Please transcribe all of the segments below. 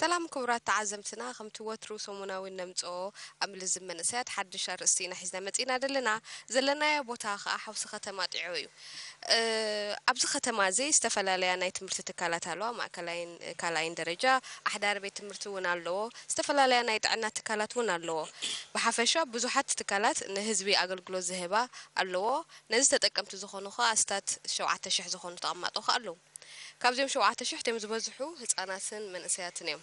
ሰላም ክቡራት ተዓዘምትና፣ ከምቲ ወትሩ ሰሙናዊ ነምጽኦ ኣብ ምልዝብ መንእሰያት ሓድሽ ኣርእስቲ ኢና ሒዝና መጺእና ደለና። ዘለናዮ ቦታ ከኣ ሓውሲ ከተማ ጢዖ እዩ። እ፣ ኣብዚ ከተማ እዚ ዝተፈላለያ ናይ ትምህርቲ ትካላት ኣለዋ። ማእከላይን ካልኣይን ደረጃ፣ ኣሕዳሪ ቤት ትምህርቲ እውን ኣለዎ። ዝተፈላለያ ናይ ጥዕና ትካላት እውን ኣለዎ። ብሓፈሻ ብዙሓት ትካላት ንህዝቢ ኣገልግሎት ዝህባ ኣለዎ። ነዚ ተጠቀምቲ ዝኾኑ ከኣ ኣስታት ሸውዓተ ሽሕ ዝኾኑ ተቐማጦ ከኣ ኣለዉ። ካብዚኦም ሸውዓተ ሽሕ እቶም ዝበዝሑ ህጻናትን መንእሰያትን እዮም።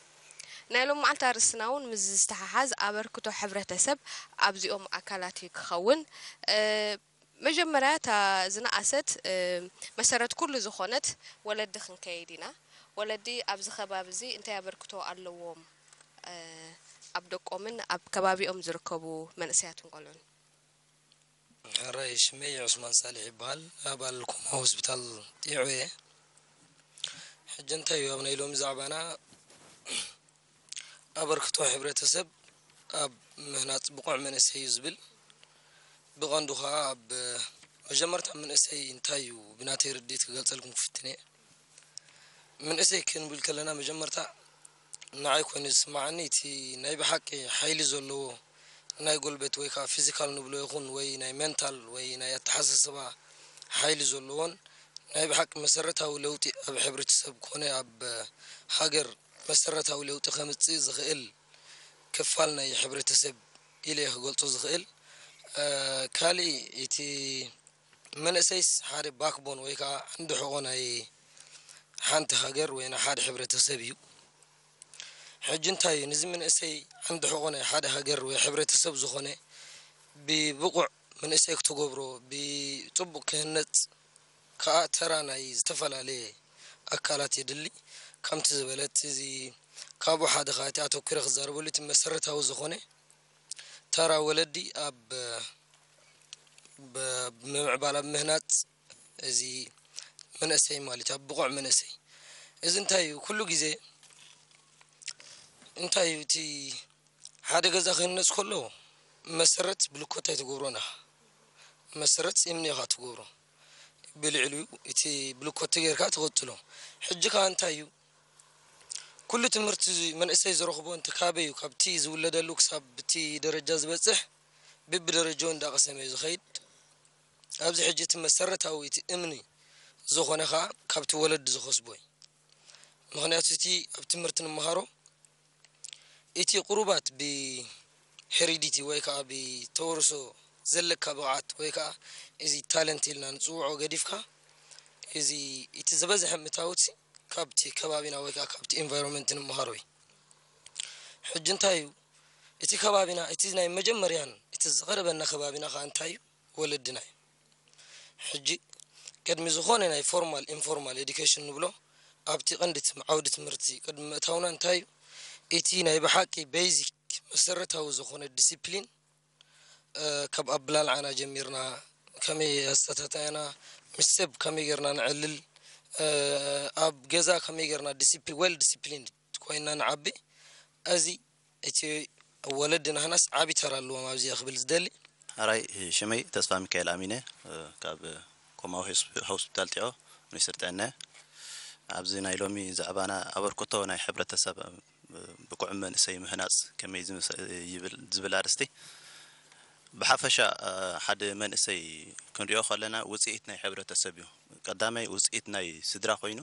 ናይ ሎም መዓልቲ ኣርእስትና እውን ምስ ዝተሓሓዝ ኣበርክቶ ሕብረተሰብ ኣብዚኦም ኣካላት እዩ ክኸውን። እ፣ መጀመርያ እታ ዝነኣሰት፣ እ፣ መሰረት ኩሉ ዝኾነት ወለዲ ክንከይድ ኢና። ወለዲ ኣብዚ ከባቢ እዚ እንታይ ኣበርክቶ ኣለዎም? እ፣ ኣብ ደቆምን ኣብ ከባቢኦም ዝርከቡ መንእሰያትን ቆልዑን። ሕራይ ሽመይ ዑስማን ሳልሕ ይበሃል። ኣባል ኮማ ሆስፒታል ጢዑ እየ። ሕጂ እንታይ እዩ ኣብ ናይ ሎሚ ዛዕባና? ኣበርክቶ ሕብረተሰብ ኣብ ምህናጽ ብቑዕ መንእሰይ እዩ ዝብል። ብቐንዱ ኸኣ ኣብ መጀመርታ መንእሰይ እንታይ እዩ ብናተይ ርድኢት ክገልጸልኩም ክፍትን እየ። መንእሰይ ክንብል ከለና መጀመርታ ንዓይ ኮይኑ ዝስምዓኒ እቲ ናይ ብሓቂ ሓይሊ ዘለዎ ናይ ጉልበት ወይ ከዓ ፊዚካል ንብሎ ይኹን ወይ ናይ ሜንታል ወይ ናይ ኣተሓሳስባ ሓይሊ ዘለዎን ናይ ብሓቂ መሰረታዊ ለውጢ ኣብ ሕብረተሰብ ኮነ ኣብ ሃገር መሰረታዊ ለውጢ ከምጽእ ዝኽእል ክፋል ናይ ሕብረተሰብ ኢለ ክገልጾ ዝኽእል። እ፣ ካልእ እቲ መንእሰይስ ሓደ ባክቦን ወይ ከዓ ዓንዲ ሕቖ ናይ ሓንቲ ሃገር ወይ ናይ ሓደ ሕብረተሰብ እዩ። ሕጂ እንታይ እዩ ነዚ መንእሰይ ዓንዲ ሕቖ ናይ ሓደ ሃገር ወይ ሕብረተሰብ ዝኾነ ብብቑዕ መንእሰይ ክትገብሮ፣ ብጽቡቕ ክህነጽ ከኣ ተራ ናይ ዝተፈላለየ ኣካላት የድሊ። ከምቲ ዝበለት እዚ ካብኡ ሓደ ከኣ እቲ ኣተኲረ ክዛረበሉ እቲ መሰረታዊ ዝኾነ ተራ ወለዲ ኣብ ብ-፣ ብምምዕባል ኣብ ምህናጽ እዚ መንእሰይ ማለት እዩ፣ ኣብ ብቑዕ መንእሰይ። እዚ እንታይ እዩ? ኩሉ ግዜ እንታይ እዩ እቲ ሓደ ገዛ ክህነጽ ከሎ መሰረት ብልኮት ኣይትገብሮን ኢኻ። መሰረት እምኒ ኢኻ ትገብሮ። ብልዕሊኡ እቲ ብልኮት ጌርካ ትቕጽሎ። ሕጂ ከኣ እንታይ እዩ? ኩሉ ትምህርቲ መንእሰይ ዝረኽቦ እንተ ካበይ እዩ? ካብቲ ዝውለደሉ ክሳብ እቲ ደረጃ ዝበጽሕ ብብደረጃኡ እንዳቐሰመ እዩ ዝኸይድ። ኣብዚ ሕጂ እቲ መሰረታዊ እቲ እምኒ ዝኾነ ኸኣ ካብቲ ወለዲ ዝኸስቦ እዩ። ምኽንያቱ እቲ ኣብ ትምህርቲ ንምሃሮ እቲ ቁሩባት ብሄሪዲቲ ወይ ከዓ ብተወርሶ ዘለካ ብቕዓት ወይ ከዓ እዚ ታለንት ኢልና ንፅውዖ ገዲፍካ እዚ እቲ ዝበዝሐ ምታውት ካብቲ ከባቢና ወይ ከዓ ካብቲ ኢንቫይሮንመንት ንምሃሮ እዩ። ሕጂ እንታይ እዩ እቲ ከባቢና እቲ ናይ መጀመርያን እቲ ዝቐረበና ከባቢና ከዓ እንታይ እዩ? ወለድና እዩ። ሕጂ ቅድሚ ዝኾነ ናይ ፎርማል ኢንፎርማል ኤዱኬሽን ንብሎ ኣብቲ ቀንዲ ትም-፣ ዓውዲ ትምህርቲ ቅድሚ ምእታውና እንታይ እዩ እቲ ናይ ብሓቂ ቤዚክ መሰረታዊ ዝኾነ ዲሲፕሊን እ፣ ካብ ኣበላልዓና ጀሚርና ከመይ ኣሰታታያና ምስ ሰብ ከመይ ጌርና ንዕልል እ፣ ኣብ ገዛ ከመይ ጌርና ዲሲፕሊን ዌል ዲሲፕሊን ኮይና ንዓቢ። እዚ እቲ ወለዲ ናህናስ ዓቢ ተራ ኣለዎም ኣብዚ ክብል ዝደሊ። ሕራይ ሽመይ ተስፋ ሚካኤል ኣሚነ እ፣ ካብ ኮማዊ ሆስፒ-፣ ሆስፒታል ጢዖ ሚኒስትሪ ጥዕና። ኣብዚ ናይ ሎሚ ዛዕባና ኣበርክቶ ናይ ሕብረተሰብ እ፣ ብቑዕ መንእሰይ ምህናጽ ከመይ ዝምስ-፣ ይብል ዝብል ኣርእስቲ። ብሓፈሻ እ፣ ሓደ መንእሰይ ክንሪኦ ከለና ውጽኢት ናይ ሕብረተሰብ እዩ። ቀዳማይ ውጽኢት ናይ ስድራ ኮይኑ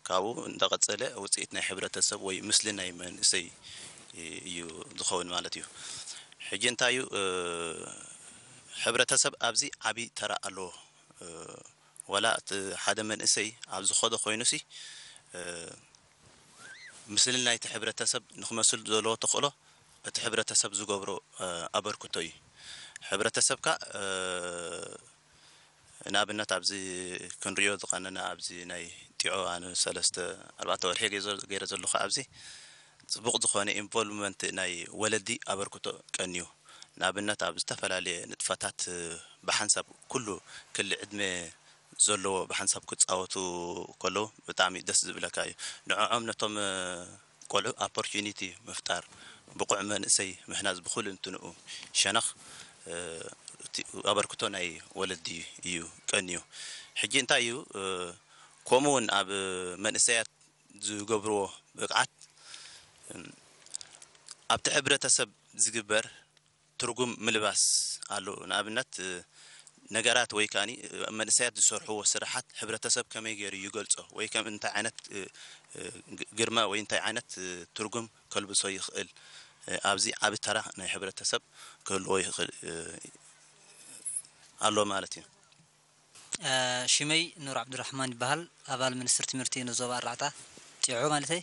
ካብኡ እንዳቐጸለ ውጽኢት ናይ ሕብረተሰብ ወይ ምስሊ ናይ መንእሰይ እዩ ዝኸውን ማለት እዩ። ሕጂ እንታይ እዩ እ፣ ሕብረተሰብ ኣብዚ ዓቢ ተራ ኣለዎ። እ፣ ዋላ እቲ ሓደ መንእሰይ ኣብ ዝኸዶ ኮይኑሲ እ፣ ምስሊ ናይቲ ሕብረተሰብ ንክመስል ዘለዎ ተኽእሎ እቲ ሕብረተሰብ ዝገብሮ እ፣ ኣበርክቶ እዩ። ሕብረተሰብካ እ፣ ንኣብነት ኣብዚ ክንሪኦ ዝቐነና ኣብዚ ናይ ጢዖ ኣነ ሰለስተ ኣርባዕተ ወርሒ ገይረ ዘለኹ ኣብዚ ጽቡቕ ዝኾነ ኢንቮልቭመንት ናይ ወለዲ ኣበርክቶ ቀንዩ። ንኣብነት ኣብ ዝተፈላለየ ንጥፈታት እ፣ ብሓንሳብ ኩሉ ክሊ ዕድመ ዘለዎ ብሓንሳብ ክጻወቱ ከለዉ ብጣዕሚ ደስ ዝብለካ እዩ። ንዕዖም ነቶም እ፣ ቆልዑ ኦፖርቹኒቲ ምፍጣር፣ ብቑዕ መንእሰይ ምህናጽ ብኹሉ እንትንኡ ሸነኽ እ፣ እቲ ኣበርክቶ ናይ ወለዲ እዩ ቀንዩ። ሕጂ እንታይ እዩ እ፣ ከምኡ እውን ኣብ መንእሰያት ዝገብርዎ ብቕዓት ኣብቲ ሕብረተሰብ ዝግበር ትርጉም ምልባስ ኣሎ። ንኣብነት ነገራት ወይ ከኣ መንእሰያት ዝሰርሕዎ ስራሓት ሕብረተሰብ ከመይ ገይሩ ይገልጾ ወይ ከም እንታይ ዓይነት ግርማ ወይ እንታይ ዓይነት ትርጉም ከልብሶ ይኽእል፣ ኣብዚ ዓቢ ተራ ናይ ሕብረተሰብ ክህልዎ ይኽእል ኣሎ ማለት እዩ። ሽመይ ኑር ዓብዱራሕማን ይበሃል። ኣባል ሚኒስትሪ ትምህርቲ ንዞባ ኣርባዕተ ጢዖ ማለተይ።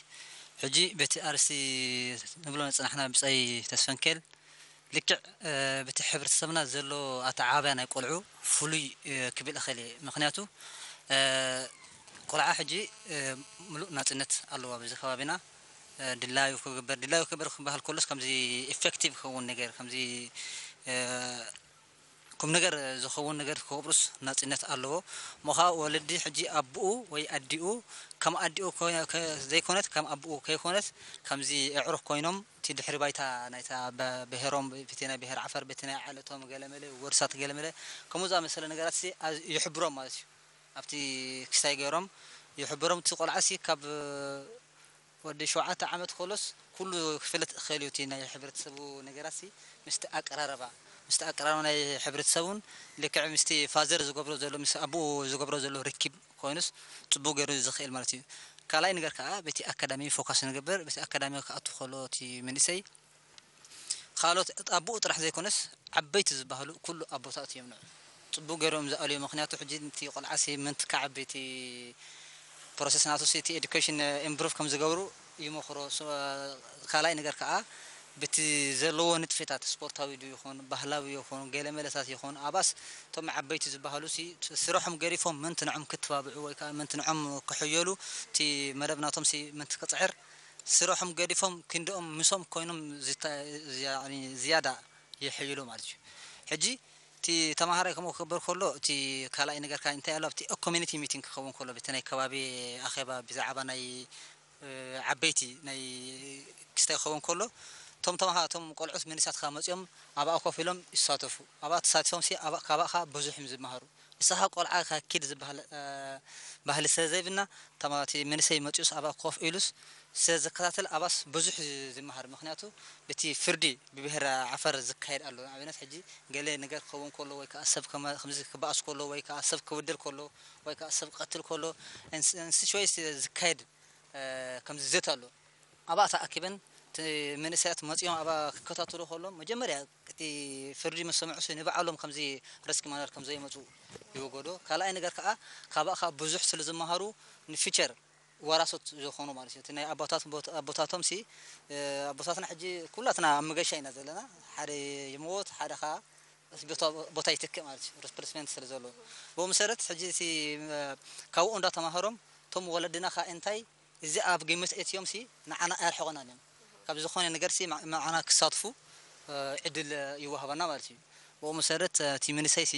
ሕጂ በቲ ኣርእስቲ ንብሎ ዝጸናሕና ብጻይ ተስፈንኬል ልክዕ በቲ ሕብረተሰብና ዘሎ ኣተዓባብያ ናይ ቆልዑ ፍሉይ ክብል እኽእል እየ። ምኽንያቱ ቆልዓ ሕጂ ምሉእ ናጽነት ኣለዋ በዚ ከባቢና። ድላዩ ክግበር ድላዩ ክግበር ክበሃል ከሎስ ከምዚ ኢፌክቲቭ ክኸውን ነገር ከምዚ ቁም ነገር ዝኸውን ነገር ክገብሩስ ናጽነት ኣለዎ። እሞ ኸኣ ወለዲ ሕጂ ኣቦኡ ወይ ኣዲኡ ከም ኣዲኡ ዘይኮነት ከም ኣቦኡ ከይኮነት ከምዚ ኣዕሩኽ ኮይኖም እቲ ድሕሪ ባይታ ናይታ ብሄሮም በቲ ናይ ብሄር ዓፋር በቲ ናይ ዓለቶም ገለመለ ወርሳት ገለመለ ከምኡ ዝኣመሰለ ነገራት ይሕብሮም ማለት እዩ። ኣብቲ ክስታይ ገይሮም ይሕብሮም እቲ ቆልዓሲ ካብ ወዲ ሸውዓተ ዓመት ከሎስ ኩሉ ክፍለጥ ይኽእል እዩ። እቲ ናይ ሕብረተሰቡ ነገራትሲ ምስቲ ኣቀራረባ ምስቲ ኣቀራርባ ናይ ሕብረተሰቡን ልክዕ ምስቲ ፋዘር ዝገብሮ ዘሎ ምስ ኣቦኡ ዝገብሮ ዘሎ ርኪብ ኮይኑስ ጽቡቅ ገይሩ ዝኽእል ማለት እዩ። ካልኣይ ነገር ከዓ በቲ ኣካዳሚ ፎካስ ንገብር በቲ ኣካዳሚ ክኣቱ ከሎ እቲ መንእሰይ ካልኦት ኣቦኡ ጥራሕ ዘይኮነስ ዓበይቲ ዝበሃሉ ኩሉ ኣቦታት እዮም ንዑ ጽቡቅ ገይሮም ዝኣልዮ። ምክንያቱ ሕጂ እቲ ቆልዓሲ ምንቲ ክዓቢ እቲ ፕሮሰስ ናቱ እቲ ኤዱኬሽን ኢምፕሩቭ ከም ዝገብሩ ይመክሮ። ካልኣይ ነገር ከዓ በቲ ዘለዎ ንጥፌታት ስፖርታዊ ዱ ይኹን ባህላዊ ይኹን ገለ መለታት ይኹን ኣባስ እቶም ዓበይቲ ዝበሃሉ ሲ ስርሖም ገዲፎም ምንቲ ንዖም ክትባብዑ ወይ ከዓ ምንቲ ንዖም ክሕየሉ እቲ መደብ ናቶም ሲ ምንቲ ክፅዕር ስርሖም ገዲፎም ክንድኦም ምሶም ኮይኖም ዝያዳ ይሕይሉ ማለት እዩ። ሕጂ እቲ ተማሃራይ ከምኡ ክገብር ከሎ እቲ ካልኣይ ነገር ከ እንታይ ኣሎ ኣብቲ ኮሚኒቲ ሚቲንግ ክኸውን ከሎ በቲ ናይ ከባቢ ኣኼባ ብዛዕባ ናይ ዓበይቲ ናይ ክስታይ ክኸውን ከሎ እቶም ተማሃ እቶም ቆልዑት መንእሰያት ካብ መፅኦም ኣብኣ ኮፍ ኢሎም ይሳተፉ ኣብኣ ተሳቲፎም ሲ ካብኣ ከዓ ብዙሕ እዮም ዝመሃሩ ንስኻ ቆልዓ ኪድ ዝበሃል ባህሊ ስለ ዘይብልና እቲ መንእሰይ መፂኡስ ኣብኣ ኮፍ ኢሉስ ስለ ዝከታተል ኣባስ ብዙሕ ዝመሃር ምክንያቱ በቲ ፍርዲ ብብሄር ዓፈር ዝካየድ ኣሎ ንኣብነት ሕጂ ገለ ነገር ክኸውን ከሎ ወይ ከዓ ሰብ ከምዚ ክበኣስ ከሎ ወይ ከዓ ሰብ ክብድል ከሎ ወይ ከዓ ሰብ ክቀትል ከሎ ንስሽወይ ዝካየድ ከምዚ ዘት ኣሎ ኣብኣ ተኣኪበን መንእሰያት መፂኦም ኣብኣ ክከታተሉ ከሎ መጀመርያ እቲ ፍርዲ መሰምዑ ንባዕሎም ከምዚ ሪስክ ማነር ከም ዘይመፁ ይወገዶ ካልኣይ ነገር ከዓ ካብኣ ከዓ ብዙሕ ስለ ዝመሃሩ ንፊቸር ወራሶት ዝኾኑ ማለት እዩ ናይ ኣቦታት ኣቦታቶም ሲ ኣቦታትና ሕጂ ኩላትና ኣብ መገሻ ኢና ዘለና ሓደ ይመወት ሓደ ከዓ ቦታ ይትክእ ማለት እዩ ሪፕሌስመንት ስለ ዘሎ ብኡ መሰረት ሕጂ እቲ ካብኡ እንዳተማሃሮም እቶም ወለድና ከዓ እንታይ እዚ ኣብ ግምት እትዮም ሲ ንዓና ኣያርሕቆናን እዮም ካብ ዝኾነ ነገር ሲ ንዓና ክሳትፉ ዕድል ይወሃበና ማለት እዩ ብኡ መሰረት እቲ መንእሰይ ሲ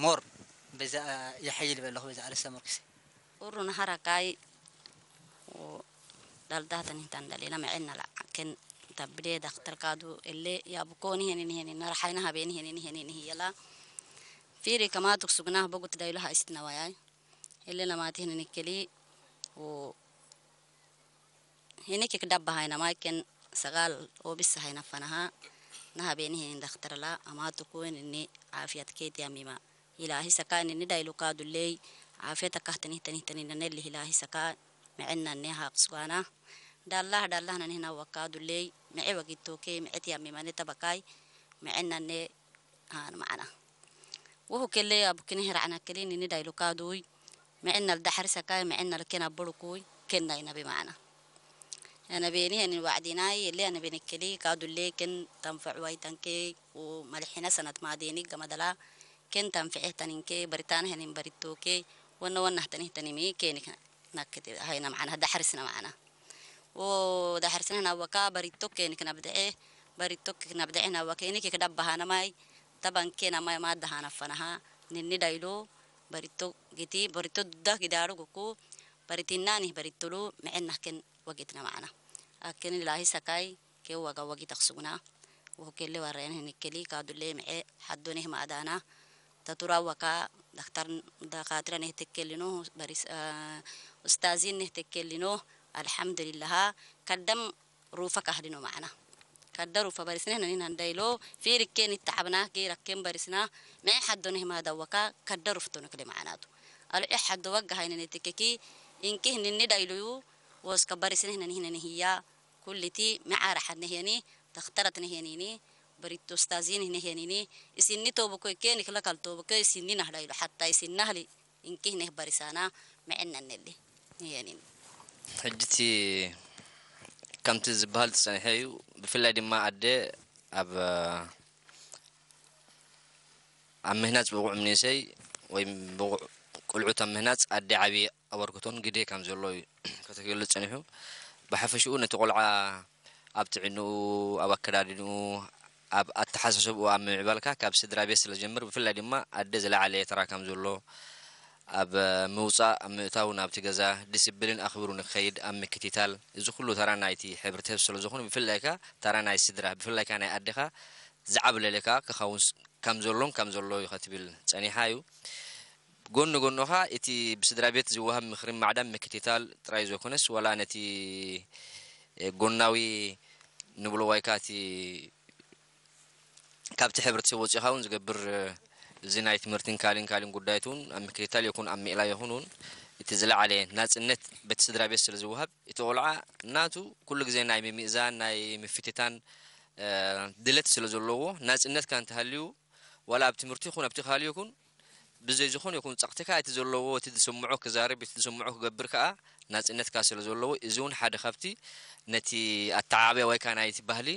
ሞር በዛ ይሓይል በለኹ በዛ ኣርእስቲ ተመርኩሲ ኡሩ ንሃራካይ daldaha tani hitan dalena ma'enna la ken tabbide daktar kadu elle ya bukoni henin henin narhayna habeni henin henin hiyala firi kama tuksugna bogut daylo ha istnawayay elle namati henin keli o hini kik dabba hayna may ken sagal obis hayna fanaha naha beni henin daktar la amatu kuwen ni afiyat keti amima ilahi saka nini dailu kadu ley afiyata kahtani tani tani nanelli ilahi saka ma'enna ne haq sugana dallah dallah nani hina wakadu ley ma'e wagito ke ma'e ti amima ne tabakai ma'enna ne han ma'ana wuxuu kellee abukine hiracna kelii nini daylo kaaduuy micinal daxri sakai micinal ken abborukuuy kennay nabi macna. Anabeni anin wacdinay ele anabeni kelii kaadullee ken tanfac waytankee u malxina sanat maadeni gamadala ken tanfice taninkee baritana hanin baritokee wana wanah tanih tanimi kenik nakete hayna macna daxrisna macna. Wo daxrisna nawaka baritok kenik nabdece baritok nabdece nawaka ini kik dabahana mai taban kena mai madahana fanaha nini daylo barito giti barito dudah gidaro guku baritinani baritolo micinah ken wagitna macna. Aken ilahi sakai ke waga wagita ksugna. Wo kele warayna hini keli kadulle mice haddo neh madana tatura waka daktar dakatira neh tekelino baris ustazin neh tekelino. Alhamdulillaha kaddam rufa kahdino ma'ana. Kadda rufa barisne nani nandaylo, firi ken ittabna, gira ken barisna, me haddo ne ma dawaka, kadda rufto ne kle ma'ana tu. Alu e haddo wagga hayne ne tikeki, inki hinni daylo yu, was ka barisne nani hinni hiya, kulliti me ara hadne yani, takhtarat ne yani ni, baritto stazin ne yani ni, isinni tobuko ken ikla kal tobuko isinni nahdaylo, hatta isinni nahli, inki ne barisana, me ennanelli. Yani. ሕጂ እቲ ከምቲ ዝበሃል ዝጸንሐ እዩ። ብፍላይ ድማ ኣደ ኣብ ኣብ ምህናጽ ብቑዕ መንእሰይ ወይ ብቑዕ ቆልዑት ኣብ ምህናጽ ኣደ ዓቢ ኣበርክቶን ግደ ከም ዘሎ እዩ ከተገልጽ ጸኒሑ። ብሓፈሽኡ ነቲ ቆልዓ ኣብ ጥዕንኡ፣ ኣብ ኣከዳድንኡ፣ ኣብ ኣተሓሳስብኡ ኣብ ምምዕባልካ ካብ ስድራ ቤት ስለ ዝጀምር፣ ብፍላይ ድማ ኣደ ዝለዓለ ተራ ከም ዘሎ ኣብ ምውጻእ፣ ኣብ ምእታው ናብቲ ገዛ፣ ዲስፕሊን ኣኽቢሩ ንክኸይድ ኣብ ምክትታል፣ እዚ ኩሉ ተራ ናይቲ ሕብረተሰብ ስለ ዝኾነ፣ ብፍላይ ከኣ ተራ ናይ ስድራ፣ ብፍላይ ከኣ ናይ ኣዴኻ ዝዓብለለካ ክኸውን ስ-፣ ከም ዘሎን ከም ዘሎ እዩ ከትብል ጸኒሓ እዩ። ጎኒ ጎኑ ኸኣ እቲ ብስድራ ቤት ዝወሃብ ምኽሪ ማዕዳን ምክትታል ጥራይ ዘይኮነስ፣ ዋላ ነቲ፣ እ፣ ጎናዊ ንብሎ ዋይካ እቲ ካብቲ ሕብረተሰብ ወጺኻ እውን ዝገብር፣ እ፣ እዚ ናይ ትምህርትን ካልእን ካልእን ጉዳያት እውን ኣብ ምክትታል ይኹን ኣብ ምእላይ ይኹን እውን እቲ ዝለዓለ ናጽነት በቲ ስድራ ቤት ስለ ዝወሃብ፣ እቲ ቆልዓ ናቱ ኩሉ ግዜ ናይ ምምእዛን፣ ናይ ምፍትታን፣ እ፣ ድለት ስለ ዘለዎ፣ ናጽነትካ እንተሃልዩ፣ ዋላ ኣብ ትምህርቲ ይኹን ኣብቲ ካልእ ይኹን፣ ብዘይ ዝኾነ ይኹን ጸቕጢ ከኣ እቲ ዘለዎ፣ እቲ ዝስምዖ ክዛረብ፣ እቲ ዝስምዖ ክገብር ከኣ ናጽነትካ ስለ ዘለዎ፣ እዚ እውን ሓደ ካብቲ ነቲ ኣተዓባብያ ወይ ከኣ ናይቲ ባህሊ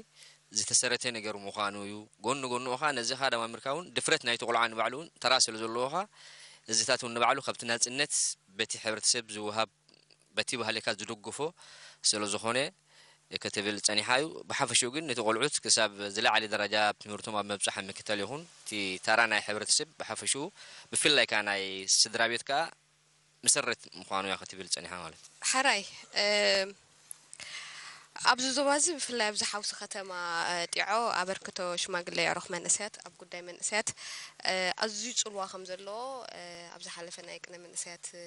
ዝተሰረተ ነገር ምዃኑ እዩ። ጎኒ ጎንኡ ከኣ ነዚ ከኣ ደማሚርካ እውን ድፍረት ናይቲ ቆልዓ ንባዕሉ እውን ተራ ስለ ዘለዎ ከኣ፣ እዚታት እውን ንባዕሉ ካብቲ ናጽነት በቲ ሕብረተሰብ ዝወሃብ በቲ ባህልካ ዝድግፎ ስለ ዝኾነ ክትብል ጸኒሓ እዩ። ብሓፈሽኡ ግን ነቲ ቆልዑት ክሳብ ዝለዓለ ደረጃ ኣብ ትምህርቶም ኣብ ምብጻሕ ምክታል ይኹን፣ እቲ ተራ ናይ ሕብረተሰብ ብሓፈሽኡ፣ ብፍላይ ከኣ ናይ ስድራ ቤት ከኣ መሰረት ምዃኑ እያ ክትብል ጸኒሓ ማለት እዩ። ሓራይ፣ እ፣ ኣብዚ ዞባ እዚ ብፍላይ ኣብዚ ሓውሲ ከተማ፣ እ፣ ጢዖ ኣበርክቶ ሽማግለ የዕሩኽ መንእሰያት ኣብ ጉዳይ መንእሰያት፣ እ፣ ኣዝዩ ጽልዋ ከም ዘለዎ፣ እ፣ ኣብ ዝሓለፈ ናይ ቅነ መንእሰያት፣ እ፣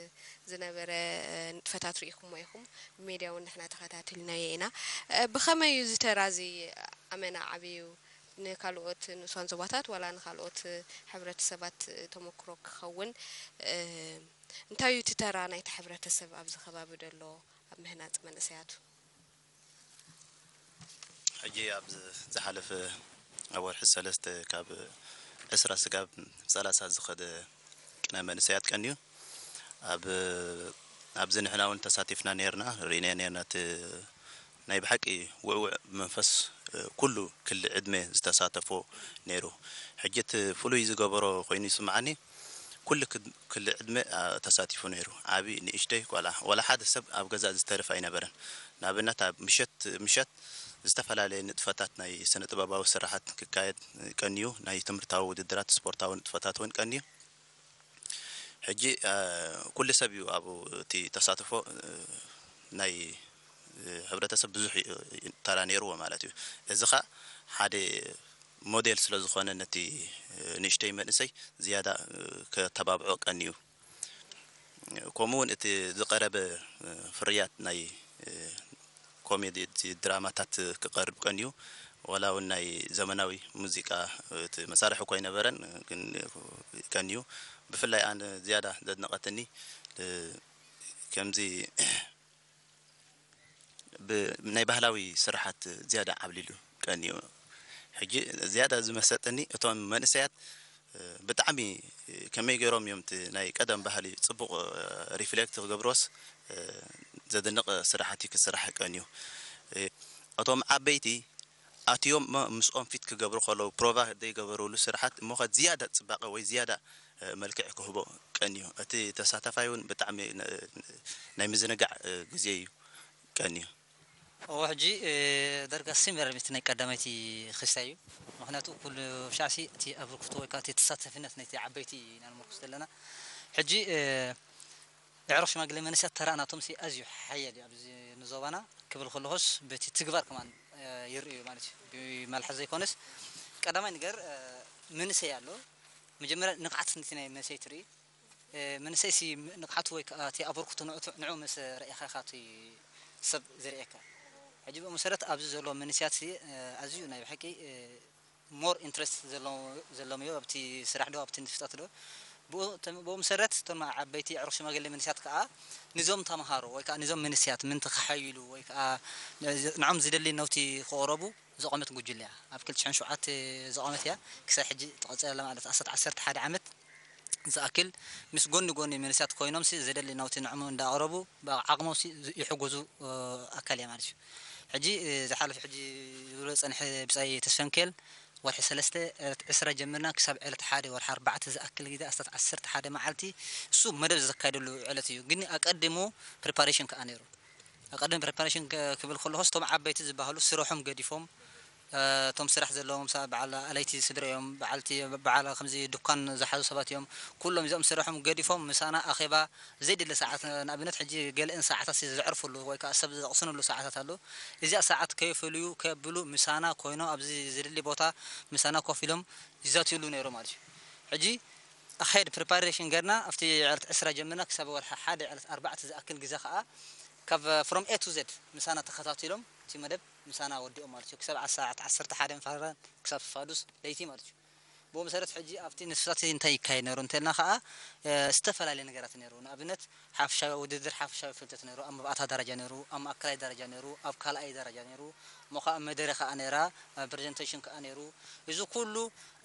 ዝነበረ፣ እ፣ ንጥፈታት ርኢኹሞ ኢኹም። ብሜድያ እውን ንሕና ተኸታቲልናዮ ኢና። እ፣ ብኸመይ እዩ እዚ ተራ እዚ ኣመና ዓብዩ ንካልኦት ንኡሳን ዞባታት ዋላ ንካልኦት ሕብረተሰባት ተመክሮ ክኸውን፣ እ፣ እንታይ እዩ እቲ ተራ ናይቲ ሕብረተሰብ ኣብዚ ከባቢ ደሎ ኣብ ምህናጽ መንእሰያቱ? ሕጂ ኣብ ዝሓለፈ ኣብ ወርሒ ሰለስተ ካብ ዕስራ ስጋብ ሰላሳ ዝኸደ ቅነ መንእሰያት ቀንዩ ኣብ፣ ኣብዚ ንሕና እውን ተሳቲፍና ነይርና፣ ርኢናዮ ነይርና። እቲ ናይ ብሓቂ ውዕውዕ መንፈስ፣ እ፣ ኩሉ ክሊ ዕድመ ዝተሳተፎ ነይሩ። ሕጂ እቲ ፍሉይ ዝገበሮ ኮይኑ ይስምዓኒ፣ ኩሉ ክል-፣ ክሊ ዕድመ፣ ኣ፣ ተሳቲፉ ነይሩ። ዓቢ፣ ንእሽተይ፣ ቆልዓ፣ ወላ ሓደ ሰብ ኣብ ገዛ ዝተርፍ ኣይነበረን። ንኣብነት ኣብ ምሸት፣ ምሸት ዝተፈላለየ ንጥፈታት ናይ ስነ ጥበባዊ ስራሓት ክካየድ ቀንዩ፣ ናይ ትምህርታዊ ውድድራት፣ ስፖርታዊ ንጥፈታት እውን ቀንዩ። ሕጂ፣ እ፣ ኩሉ ሰብ እዩ ኣብኡ እቲ ተሳትፎ፣ እ፣ ናይ፣ እ፣ ሕብረተሰብ ብዙሕ እዩ፣ እ፣ ተራ ነይርዎ ማለት እዩ። እዚ ኸኣ ሓደ ሞዴል ስለ ዝኾነ ነቲ፣ እ፣ ንእሽተይ መንእሰይ ዝያዳ፣ እ፣ ከተባብዖ ቀንዩ። ከምኡ እውን እቲ ዝቐረበ፣ እ፣ ፍርያት ናይ፣ እ፣ ኮሜዲ፣ እቲ ድራማታት ክቐርብ ቀንዩ፣ ዋላ እውን ናይ ዘመናዊ ሙዚቃ፣ እቲ መሳርሒ እኳ ኣይነበረን፣ ግን ቀንዩ። ብፍላይ ኣነ ዝያዳ ዘድነቐትኒ፣ እ፣ ከምዚ ብ-፣ ናይ ባህላዊ ስራሓት ዝያዳ ዓብሊሉ ቀንዩ። ሕጂ ዝያዳ ዝመሰጠኒ እቶም መንእሰያት ብጣዕሚ ከመይ ገይሮም እዮም እቲ ናይ ቀደም ባህሊ ጽቡቕ ሪፍሌክት ክገብርዎስ ዘደንቕ ስራሓት እዩ ክስራሕ ቀንዩ። እቶም ዓበይቲ ኣትዮም እሞ ምስኦም ፊት ክገብሩ ከለዉ ፕሮቫ ዘይገበሩሉ ስራሓት እሞ ኸ ዝያዳ ጽባቐ ወይ ዝያዳ መልክዕ ክህቦ ቀንዩ። እቲ ተሳታፋይ እውን ብጣዕሚ ን-፣ ናይ ምዝንጋዕ ግዜ እዩ ቀንዩ። እዎ፣ ሕጂ፣ እ፣ ዳርጋ ሲሚላር ምስቲ ናይ ቀዳመይቲ ክስታይ እዩ። ምኽንያቱ ኩሉ ሻዕሲ እቲ ኣበርክቶ ወይ ከዓ እቲ ተሳታፊነት ናይቲ ዓበይቲ ኢና ንምርኩስ ዘለና። ሕጂ፣ እ፣ ኣዕሩኽ ሽማግለ መንእሰያት ተራ ናቶምሲ ኣዝዩ ሓያል እዩ ኣብዚ ንዞባና ክብል ከለኹስ በቲ ትግባር ከማን፣ እ፣ ይርእዩ ማለት እዩ። ብመልሓስ ዘይኮነስ ቀዳማይ ነገር፣ እ፣ መንእሰይ ኣሎ። መጀመርያ ንቕዓት ነቲ ናይ መንእሰይ ትርኢ። እ፣ መንእሰይሲ ንቕሓቱ ወይ ከዓ እቲ ኣበርክቶ ንዕቱ-፣ ንዑ ምስ ረኢኻ ኢኻ እቲ ሰብ ዝርእየካ። ሕጂ ብኡ መሰረት ኣብዚ ዘለዉ መንእሰያት ሲ ኣዝዩ ናይ ብሓቂ ሞር ኢንትረስት ዘለዎም እዮም ኣብቲ ስራሕ ዶ ኣብቲ ንፍጠት ዶ። ብኡ መሰረት እቶም ዓበይቲ ኣዕሩኽ ሽማግሌ መንእሰያት ከዓ ንዞም ተምሃሮ ወይ ከዓ ንዞም መንእሰያት ምእንቲ ክሓይሉ ወይ ከዓ ንዖም ዝደሊ ነውቲ ክቕረቡ ዝቖመት ጉጅለ እያ። ኣብ ክልተ ሽሕን ሸውዓተ ዝቖመት እያ። ክሳብ ሕጂ ትቐፅል ኣላ ማለት ኣስታት ዓሰርተ ሓደ ዓመት ዝኣክል ምስ ጎኒ ጎኒ መንእሰያት ኮይኖም ሲ ዘደሊ ናውቲ ንዕሙ እንዳቕረቡ ብዓቕሞም ሲ ይሕግዙ ኣካል እያ ማለት እዩ። ሕጂ ዝሓለፈ ሕጂ ዝብሎ ዝፀንሐ ብፃይ ተስፈንኬል ወርሒ ሰለስተ ዕለት ዕስራ ጀምርና ክሳብ ዕለት ሓደ ወርሒ ኣርባዕተ ዝኣክል ግዜ ኣስታት ዓሰርተ ሓደ መዓልቲ እሱ መደብ ዘካይደሉ ዕለት እዩ። ግን ኣቀድሞ ፕሪፓሬሽን ከዓ ነይሩ። ኣቐድም ፕሪፓሬሽን ክብል ከለኹስ እቶም ዓበይቲ ዝበሃሉ ስርሖም ገዲፎም እቶም ስራሕ ዘለዎም በዓል ኣለይቲ ስድርኦም በዓልቲ በዓል ከምዚ ድኳን ዝሓዙ ሰባት እዮም። ኩሎም እዚኦም ስርሖም ገዲፎም ምሳና ኣኼባ ዘይድለ ሰዓት ንኣብነት ሕጂ ገለእን ሰዓታት ዘዕርፍሉ ወይ ከዓ ሰብ ዘቕስንሉ ሰዓታት ኣሎ። እዚኣ ሰዓት ከይፈልዩ ከብሉ ምሳና ኮይኖም ኣብዚ ዝድሊ ቦታ ምሳና ኮፍ ኢሎም ይዛትዩሉ ነይሮም ማለት እዩ። ሕጂ ኣካየድ ፕሪፓሬሽን ገርና ኣብቲ ዕለት ዕስራ ጀምርና ክሳብ ወርሒ ሓደ ዕለት ኣርባዕተ ዝኣክል ግዜ ከዓ ካብ from A to Z ምሳና ተኸታቲሎም እቲ መደብ ምሳና ወዲኦም ማለት እዩ። ክሳብ ሰዓት ዓሰርተ ሓደ ምፍራን ክሳብ ፋዱስ ለይቲ ማለት እዩ። ብኡ መሰረት ሕጂ ኣብቲ ንስሳት እንታይ ይካየድ ነይሩ እንተልና ከዓ ዝተፈላለየ ነገራት ነይሩ። ንኣብነት ሓፈሻዊ ውድድር ሓፈሻዊ ፍልጠት ነይሩ፣ ኣብ መባእታ ደረጃ ነይሩ፣ ኣብ ማእከላይ ደረጃ ነይሩ፣ ኣብ ካልኣይ ደረጃ ነይሩ፣ እሞ ከዓ መደረ ከዓ ነይራ፣ ፕሬዘንቴሽን ከዓ ነይሩ። እዚ ኩሉ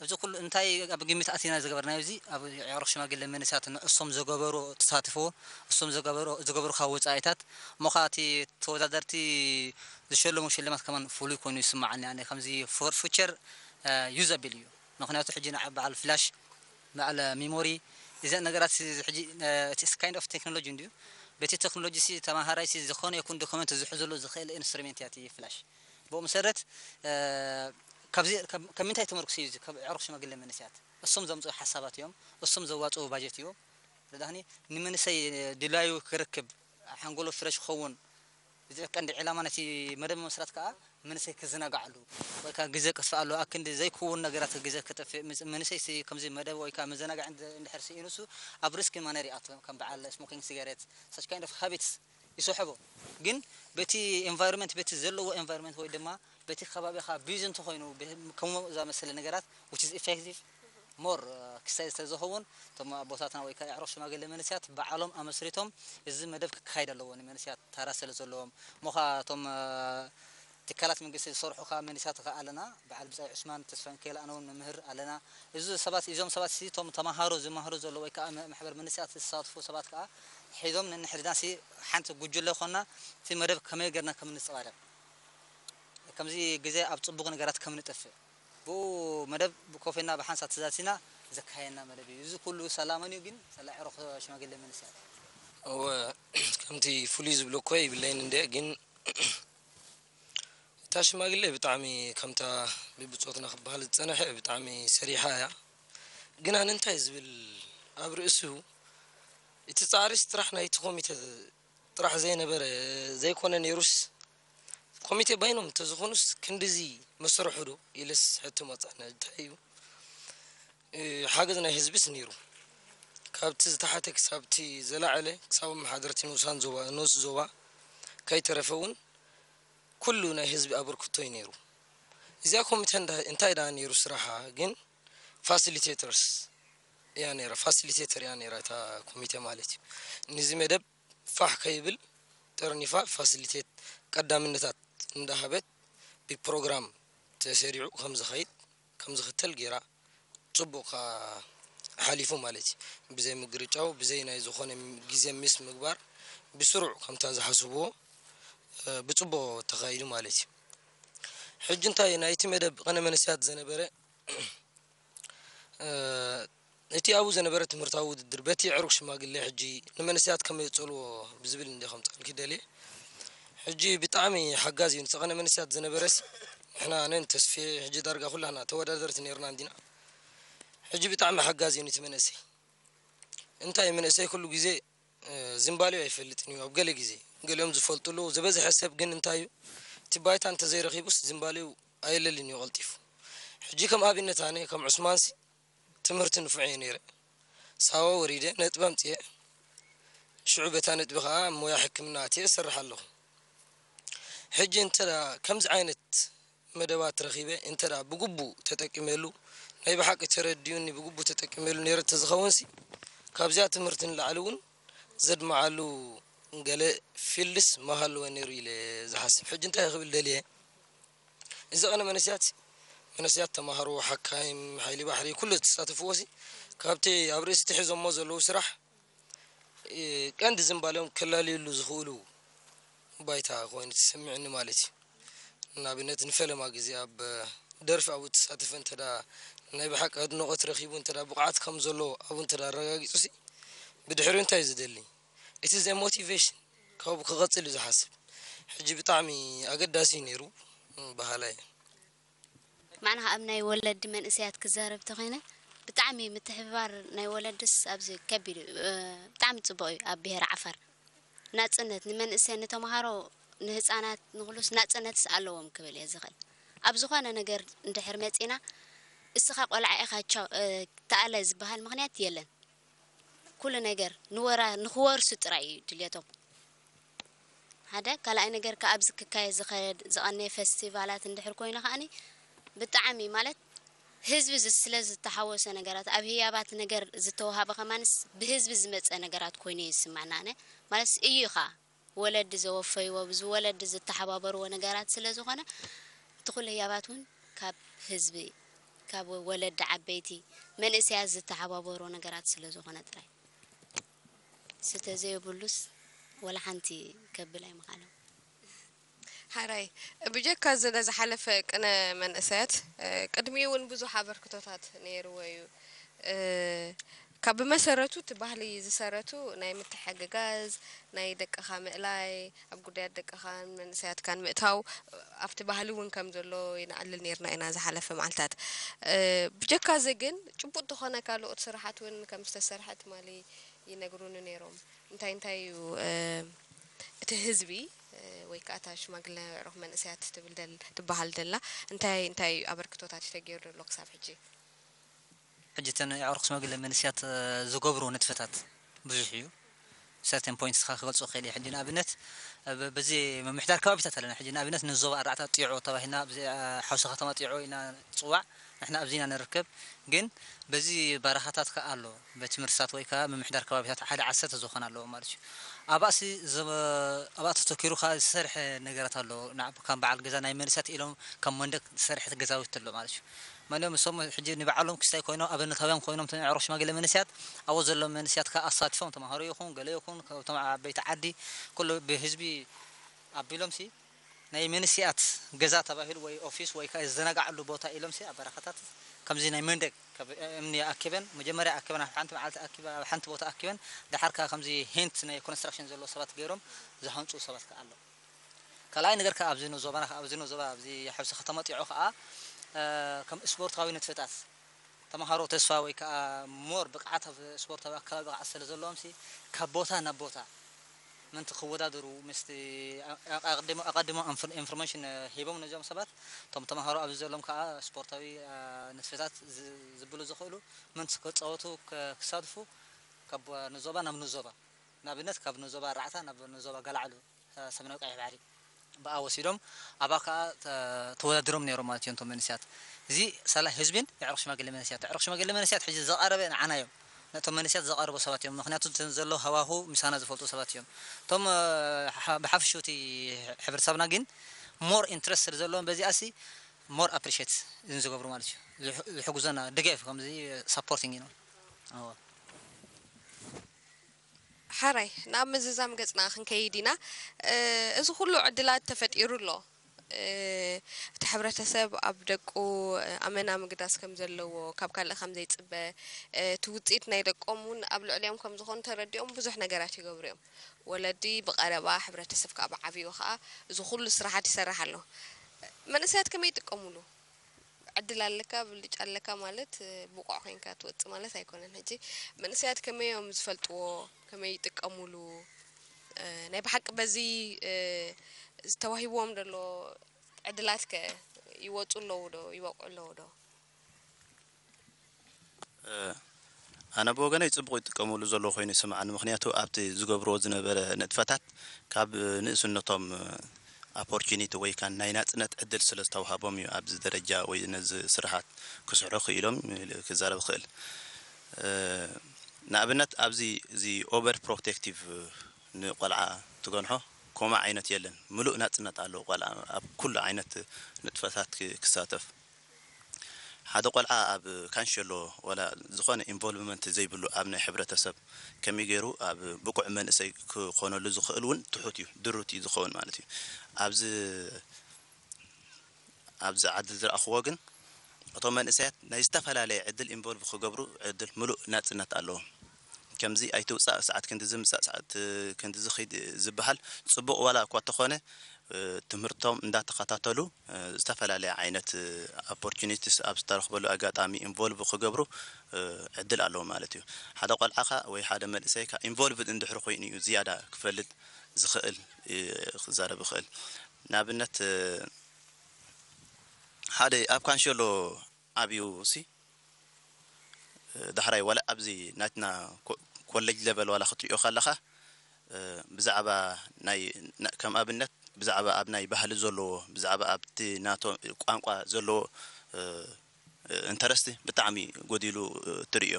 እዚ ኩሉ እንታይ ኣብ ግምት ኣቲና ዝገበርናዮ እዚ ኣብ የዕሩኽ ሽማግሌ መንእሰያት ንዕሶም ዝገበሩ ተሳትፎ እሶም ዝገበሩ ዝገበሩ ካብ ወፃኢታት እሞ ከዓ እቲ ተወዳደርቲ ዝሸለሙ ሽልማት ከማን ፍሉይ ኮይኑ ይስማዓኒ ኣነ ከምዚ for future use ኣቢሉ እዩ። ምክንያቱ ሕጂ ንዓ በዓል ፍላሽ በዓል ሚሞሪ እዚን ነገራት ሕጂ እቲ kind of technology እንድዩ። በቲ ቴክኖሎጂ ሲ ተማሃራይ ሲ ዝኾነ ይኩን ዶክመንት ዝሕዘሉ ዝኽእል ኢንስትሩሜንት እያ እቲ ፍላሽ። ብኡ መሰረት ካብ ምንታይ ተመርኩስ እዩ ካብ ዕሩኽ ሽማግሌ መንእሰያት እሶም ዘምፅኡ ሓሳባት እዮም። እሶም ዘዋፅኡ ባጀት እዩ። ረዳህኒ ንመንሰይ ድላዩ ክርክብ ሓንጎሎ ፍረሽ ክኸውን እዚ ቀንዲ ዕላማ ነቲ መደብ መስራት ከዓ መንሰይ ክዘናጋዓሉ ወይ ከዓ ግዜ ክጥፍኣሉ ኣክንዲ ዘይክውን ነገራት ግዜ ክጥፍእ መንሰይ ከምዚ መደብ ወይ ከዓ መዘናጋዕ እንድሕር ስኢኑሱ ኣብ ሪስክ ማነር ይኣቱ ከም በዓል ስሞኪንግ ሲጋሬት such kind of habits ይስሕቦ። ግን በቲ ኤንቫይሮንመንት በቲ ዘለዎ ኤንቫይሮንመንት ወይ ድማ በቲ ከባቢኻ ቢዚ እንተኾይኑ ከምኡ ዝኣመሰለ ነገራት which is effective more ክሳይ ስለዝኸውን እቶም ኣቦታትና ወይ ከዓ ኣዕሩኽ ሽማግሌ መንእሰያት ባዕሎም ኣመስሪቶም እዚ መደብ ክካየድ ኣለዎ ንመንእሰያት ታራ ስለ ዘለዎም እሞ ከዓ እቶም ትካላት መንግስቲ ዝሰርሑ ከዓ መንእሰያት ከዓ ኣለና በዓል ብፃይ ዑስማን ተስፋንኬል ኣነ እውን መምህር ኣለና እዚ ሰባት እዞም ሰባት እቶም ተምሃሮ ዝመሃሩ ዘለዉ ወይ ከዓ ማሕበር መንእሰያት ዝሳትፉ ሰባት ከዓ ሒዞም ነንሕድና ሲ ሓንቲ ጉጅለ ኮና እቲ መደብ ከመይ ገርና ከም ንፀባረቅ ከምዚ ግዜ ኣብ ፅቡቅ ነገራት ከም ንጠፍእ ብኡ መደብ ብኮፌና ብሓንሳብ ተዛቲና ዘካየና መደብ እዩ። እዚ ኩሉ ሰላመን እዩ ግን ሰላ ዕሮኽ ሽማግሌ መንእሰያት እወ ከምቲ ፍሉይ ዝብሎ እኮ ይብለይን እንደ ግን እታ ሽማግሌ ብጣዕሚ ከምታ ብብፆትና ክበሃል ዝፀነሐ ብጣዕሚ ሰሪሓ እያ። ግና ንምንታይ ዝብል ኣብ ርእሱ እቲ ፃዕሪስ ጥራሕ ናይቲ ኮሚተ ጥራሕ ዘይነበረ ዘይኮነ ነይሩስ ኮሚቴ ባይኖም እንተዝኾኑስ ክንድዚ መሰርሑ ዶ ኢለስ ሕቶ መፃና እንታይ እዩ ሓገዝ ናይ ህዝብስ ነይሩ ካብቲ ዝተሓተ ክሳብቲ ዘላዓለ ክሳብ ኣመሓደርቲ ንኡሳን ዞባ ንኡስ ዞባ ከይተረፈ እውን ኩሉ ናይ ህዝቢ ኣበርክቶ እዩ ነይሩ እዚኣ ኮሚቴ እንታይ ደኣ ነይሩ ስራሓ ግን ፋሲሊቴተርስ እያ ነይራ ፋሲሊቴተር እያ ነይራ እታ ኮሚቴ ማለት እዩ ንዚ መደብ ፋሕ ከይብል ጠርኒፋ ፋሲሊቴት ቀዳምነታት እንዳሃበት ብፕሮግራም ተሰሪዑ ከምዝኸይድ ከምዝኽተል ገይራ ፅቡቕ ሓሊፉ ማለት እዩ ብዘይ ምግርጫው ብዘይ ናይ ዝኾነ ግዜ ምስ ምግባር ብስሩዕ ከምታ ዝሓስብዎ ብፅቡቕ ተኻይዱ ማለት እዩ ሕጂ እንታይ ናይቲ መደብ ቅነ መንስያት ዘነበረ እቲ ኣብኡ ዝነበረ ትምህርታዊ ውድድር በቲ ዕሩግ ሽማግሌ ሕጂ ንመንእሰያት ከመይ የጸልዎ ብዝብል እንደ ከምጻልኪ ደልየ ሕጂ ብጣዕሚ ሓጋዚ እዩ ንተቐነ መንእሰያት ዝነበረስ ንሕና ኣነን ተስፌ ሕጂ ዳርጋ ኩላና ተወዳደርቲ ነርና እንዲና ሕጂ ብጣዕሚ ሓጋዚ እዩ ነቲ መንእሰይ እንታይ መንእሰይ ኩሉ ግዜ ዝንባሌው ኣይፈልጥን እዩ ኣብ ገለ ግዜ ገሊኦም ዝፈልጡ ኣለዉ ዝበዝሐ ሰብ ግን እንታይ እዩ እቲ ባይታ እንተዘይረኺቡስ ዝንባሌው ኣየለልን እዩ ቀልጢፉ። ሕጂ ከም ኣብነት ኣነ ከም ዑስማንሲ ትምህርቲ ንፉዕ እየ ነይረ። ሳዋ ወሪደ ነጥቢ ኣምጺኤ። ሽዑ በታ ነጥቢ ከኣ ሞያ ሕክምና ኣትየ እሰርሕ ኣለኹ። ሕጂ እንተ ከምዚ ዓይነት መደባት ረኺበ እንተ ብግቡእ ተጠቂመሉ፣ ናይ ብሓቂ ተረዲኡኒ ብግቡእ ተጠቂመሉ ነይረ እንተዝኸውንሲ፣ ካብዚኣ ትምህርቲ ንላዕሊ እውን ዘድምዓሉ ገለ ፊልድስ መሃልወ ነይሩ ኢለ ዝሓስብ። ሕጂ እንታይ ክብል ደልየ፣ እዚ ቐነ መንእሰያት፣ መንእሰያት ተማሃሮ፣ ሓካይም፣ ሓይሊ ባሕሪ፣ ኩሉ ዝተሳተፍዎ ሲ፣ ካብቲ ኣብ ርእሲ ትሒዞሞ ዘለዉ ስራሕ፣ እ፣ ቀንዲ ዝንባሌኦም ከላልዩሉ ዝኽእሉ ባይታ ኮይኑ ትስምዕኒ ማለት እዩ። ንኣብነት ንፈለማ ግዜ ኣብ ደርፊ ኣብኡ ትሳተፈ እንተ ደኣ ናይ ብሓቂ ኣድናቖት ረኺቡ እንተ ደኣ ብቕዓት ከም ዘሎ ኣብኡ እንተ ደኣ ኣረጋጊጹ ሲ፣ ብድሕሪኡ እንታይ እዩ ዝደሊ? It is a motivation ካብኡ ክቐጽል እዩ ዝሓስብ። ሕጂ ብጣዕሚ ኣገዳሲ እዩ ነይሩ፣ በሃላይ እየ። ማዕና ኣብ ናይ ወለዲ መንእሰያት ክዛረብ ተኾይነ፣ ብጣዕሚ ምትሕብባር ናይ ወለድስ ኣብዚ ከቢድ እዩ። እ፣ ብጣዕሚ ጽቡቕ እዩ ኣብ ብሄር ዓፋር። ናጽነት ንመንእሰይ፣ ንተምሃሮ፣ ንህጻናት፣ ንኹሉስ ናጽነትስ ኣለዎም ክብል እየ ዝኽእል። ኣብ ዝኾነ ነገር እንድሕር መጺና፣ እስኻ ቆልዓ ኢኻ ቻው፣ እ፣ ተኣለ ዝበሃል ምኽንያት የለን። ኩሉ ነገር ንወራ-፣ ንኽወርሱ ጥራይ እዩ ድልየቶም። ሓደ ካልኣይ ነገር ከኣ ኣብዚ ክካየድ ዝኸድ ዝቐነየ ፈስቲቫላት እንድሕር ኮይኑ ከኣኒ ብጣዕሚ ማለት ህዝቢ ዝ-፣ ስለ ዝተሓወሶ ነገራት ኣብ ህያባት ነገር ዝተወሃበ ከማንስ ብህዝቢ ዝመጸ ነገራት ኮይኑ እዩ ዝስማዕና። ኣነ ማለትስ እዩ ኸኣ ወለዲ ዘወፈይዎ ብዚ ወለዲ ዝተሓባበርዎ ነገራት ስለ ዝኾነ እቲ ኩሉ ህያባት እውን ካብ ህዝቢ ካብ ወለዲ ዓበይቲ መንእሰያት ዝተሓባበርዎ ነገራት ስለ ዝኾነ ጥራይ። ስተ ዘየብሉስ ወላ ሓንቲ ከብል ኣይምኻሎም። ሓራይ ብጀካ እዚ ነዝሓለፈ ቅነ መንእሰያት ቅድሚኡ እውን ብዙሕ ኣበርክቶታት ነይርዎ እዩ። ካብ ብመሰረቱ እቲ ባህሊ ዝሰረቱ ናይ ምትሕግጋዝ ናይ ደቅኻ ምእላይ ኣብ ጉዳያት ደቅኻን መንእሰያትካን ምእታው ኣብቲ ባህሊ እውን ከም ዘሎ ይንኣልል ነርና ኢና ዝሓለፈ መዓልታት። ብጀካ እዚ ግን ጭቡጥ ዝኾነ ካልኦት ስራሓት እውን ከም ዝተሰርሐ ትማሊ ይነግሩኒ ነይሮም። እንታይ እንታይ እዩ እቲ ህዝቢ ወይ ከዓ እታ ሽማግለ ኣዕሩኽ መንእሰያት ትብል ደል- ትበሃል ደላ እንታይ እንታይ እዩ ኣበርክቶታት እዩ ተገይሩ ዘሎ ክሳብ ሕጂ? ሕጂ እተን ኣዕሩኽ ሽማግለ መንእሰያት ዝገብርዎ ንጥፈታት ብዙሕ እዩ። Certain points ካ ክገልጾ ክእል እየ። ሕጂ ንኣብነት በዚ ምምሕዳር ከባቢታት ኣለና። ሕጂ ንኣብነት ንዞባ ኣርባዕተ ጢዖ ተባሂልና ኣብዚ ሓውሲ ከተማ ጢዖ ኢና ንጽዋዕ። ንሕና ኣብዚ ኢና ንርከብ። ግን በዚ በረኻታት ከኣ ኣሎ በትምህርትታት ወይ ከኣ ምምሕዳር ከባቢታት ሓደ ዓሰርተ ዝኾና ኣለዎ ማለት እዩ። ኣብኣሲ ዘ- ኣብኣ ተተኪሩ ከኣ ዝሰርሐ ነገራት ኣሎ። ንዓ- ከም በዓል ገዛ ናይ መንእሰያት ኢሎም ከም መንደግ ዝሰርሐ ገዛውቲ ኣሎ ማለት እዩ። መን እዮም እሶም ሕጂ ንባዕሎም ክስታይ ኮይኖም ኣብነታውያን ኮይኖም እቶም ኣዕሩኽ ሽማግለ መንእሰያት ኣብኡ ዘሎ መንእሰያት ከኣ ኣሳቲፎም ተምሃሮ ይኹን ገለ ይኹን ካብቶም ዓበይቲ ዓዲ ኩሉ ብህዝቢ ኣቢሎምሲ ናይ መንእሰያት ገዛ ተባሂሉ ወይ ኦፊስ ወይ ከዓ ዝዘናግዓሉ ቦታ ኢሎምሲ ኣብ በረኻታት ከምዚ ናይ መንደግ ካብ እምኒ ኣኪበን መጀመርያ ኣኪበን ኣብ ሓንቲ መዓልቲ ኣኪበ ኣብ ሓንቲ ቦታ ኣኪበን ደሓር ከዓ ከምዚ ሂንት ናይ ኮንስትራክሽን ዘለዎ ሰባት ገይሮም ዝሃንፁ ሰባት ከዓ ኣለዉ። ካልኣይ ነገር ከዓ ኣብዚ ዞባና ከዓ ኣብዚ ዞባ ኣብዚ ሓውሲ ከተማ ጢዖ ከዓ ከም ስፖርታዊ ንጥፈታት ተምሃሮ ተስፋ ወይ ከዓ ሞር ብቕዓት ኣብ ስፖርታዊ ኣካላዊ ብቕዓት ስለ ዘለዎም ሲ ካብ ቦታ ናብ ቦታ ምእንቲ ክወዳደሩ ምስቲ ኣቐዲሞ ኣቐዲሞ ኢንፎርሜሽን ሂቦም ነዚኦም ሰባት እቶም ተምሃሮ ኣብዚ ዘለዎም ከዓ ስፖርታዊ ንጥፈታት ዝብሉ ዝኽእሉ ምእንቲ ክፃወቱ ክሳትፉ ካብ ንዞባ ናብ ንዞባ ንኣብነት ካብ ንዞባ ኣርባዕተ ናብ ንዞባ ገላዕሉ ሰሜናዊ ቀይሕ ባሕሪ ብኣ ወሲዶም ኣብኣ ከዓ ተወዳዲሮም ነይሮም ማለት እዮም እቶም መንእሰያት። እዚ ሳላ ህዝቢን የዕሩኽ ሽማግለ መንእሰያት። የዕሩኽ ሽማግለ መንእሰያት ሕጂ ዘቐረበ ንዓና እዮም። ነቶም መንእሰያት ዘቐርቡ ሰባት እዮም። ምክንያቱ እቲ ዘሎ ሃዋሁ ምሳና ዝፈልጡ ሰባት እዮም። እቶም ብሓፈሽኡ እቲ ሕብረተሰብና ግን ሞር ኢንትረስት ስለ ዘለዎም በዚኣ ሲ ሞር ኣፕሪሼት ዝገብሩ ማለት እዩ። ዝሕጉዘና ድጋፍ ከምዚ ሳፖርቲንግ ነው። ሓራይ ናብ ምዝዛም ገጽና ክንከይድ ኢና። እዚ ኩሉ ዕድላት ተፈጢሩ ኣሎ። እቲ ሕብረተሰብ ኣብ ደቁ ኣመና ምግዳስ ከም ዘለዎ፣ ካብ ካልእ ከም ዘይጽበ፣ እቲ ውጽኢት ናይ ደቆም እውን ኣብ ልዕሊኦም ከም ዝኾኑ ተረዲኦም ብዙሕ ነገራት ይገብሩ እዮም። ወለዲ ብቐረባ፣ ሕብረተሰብ ከኣ ብዓብዩ ከኣ እዚ ኩሉ ስራሓት ይሰርሕ ኣሎ። መንእሰያት ከመይ ይጥቀሙሉ? ዕድል ኣለካ ብልጫ ኣለካ ማለት ብቑዕ ኮይንካ ትወፅእ ማለት ኣይኮነን። ሕጂ መንእሰያት ከመይ እዮም ዝፈልጥዎ ከመይ ይጥቀሙሉ ናይ ብሓቂ በዚ ዝተዋሂብዎም ዘሎ ዕድላት ከ ይወፁ ኣለዉ ዶ ይበቑዑ ኣለዉ ዶ? ኣነ ብወገነይ ፅቡቕ ይጥቀምሉ ዘለዉ ኮይኑ ይስምዓኒ። ምኽንያቱ ኣብቲ ዝገብርዎ ዝነበረ ንጥፈታት ካብ ንእስነቶም ኣፖርቹኒቲ ወይ ከዓ ናይ ናፅነት ዕድል ስለ ዝተዋሃቦም እዩ ኣብዚ ደረጃ ወይ ነዚ ስራሓት ክስርሑ ክኢሎም ክዛረብ ክእል። ንኣብነት ኣብዚ እዚ ኦቨር ፕሮቴክቲቭ ንቆልዓ ትገንሖ ኮማ ዓይነት የለን። ምሉእ ናፅነት ኣለዎ ቆልዓ ኣብ ኩሉ ዓይነት ንጥፈታት ክሳተፍ። ሓደ ቆልዓ ኣብ ካንሸሎ ዋላ ዝኾነ ኢንቮልቭመንት ዘይብሉ ኣብ ናይ ሕብረተሰብ ከመይ ገይሩ ኣብ ብቁዕ መንእሰይ ክኾነሉ ዝኽእል እውን ትሑት እዩ፣ ድሩት እዩ ዝኸውን ማለት እዩ። ኣብዚ ኣብዚ ዓዲ ዝረኣኽዎ ግን እቶም መንእሰያት ናይ ዝተፈላለየ ዕድል ኢንቮልቭ ክገብሩ ዕድል ምሉእ ናፅነት ኣለዎም። ከምዚ ኣይትውፃእ ሰዓት ክንድዚ ምፃእ ሰዓት ክንድዚ ኺድ ዝበሃል ፅቡቕ ዋላ እኳ ተኾነ ትምህርቶም እንዳተኸታተሉ ዝተፈላለየ ዓይነት ኣፖርቹኒቲስ ኣብ ዝተረኽበሉ ኣጋጣሚ ኢንቮልቭ ክገብሩ ዕድል ኣለዎ ማለት እዩ። ሓደ ቆልዓኻ ወይ ሓደ መንእሰይካ ኢንቮልቭድ እንድሕር ኮይኑ እዩ ዝያዳ ክፈልጥ ዝኽእል ክዛረብ ይኽእል። ንኣብነት ሓደ ኣብ ካንሸሎ ዓብዩ ሲ ዳሕራይ ዋላ ኣብዚ ናትና ኮሌጅ ለቨል ዋላ ክትሪኦ ከለኻ ብዛዕባ ናይ ከም ኣብነት ብዛዕባ ኣብ ናይ ባህሊ ዘለዎ ብዛዕባ ኣብቲ ናቶ ቋንቋ ዘለዎ ኢንተረስቲ ብጣዕሚ ጎዲሉ ትርእዮ።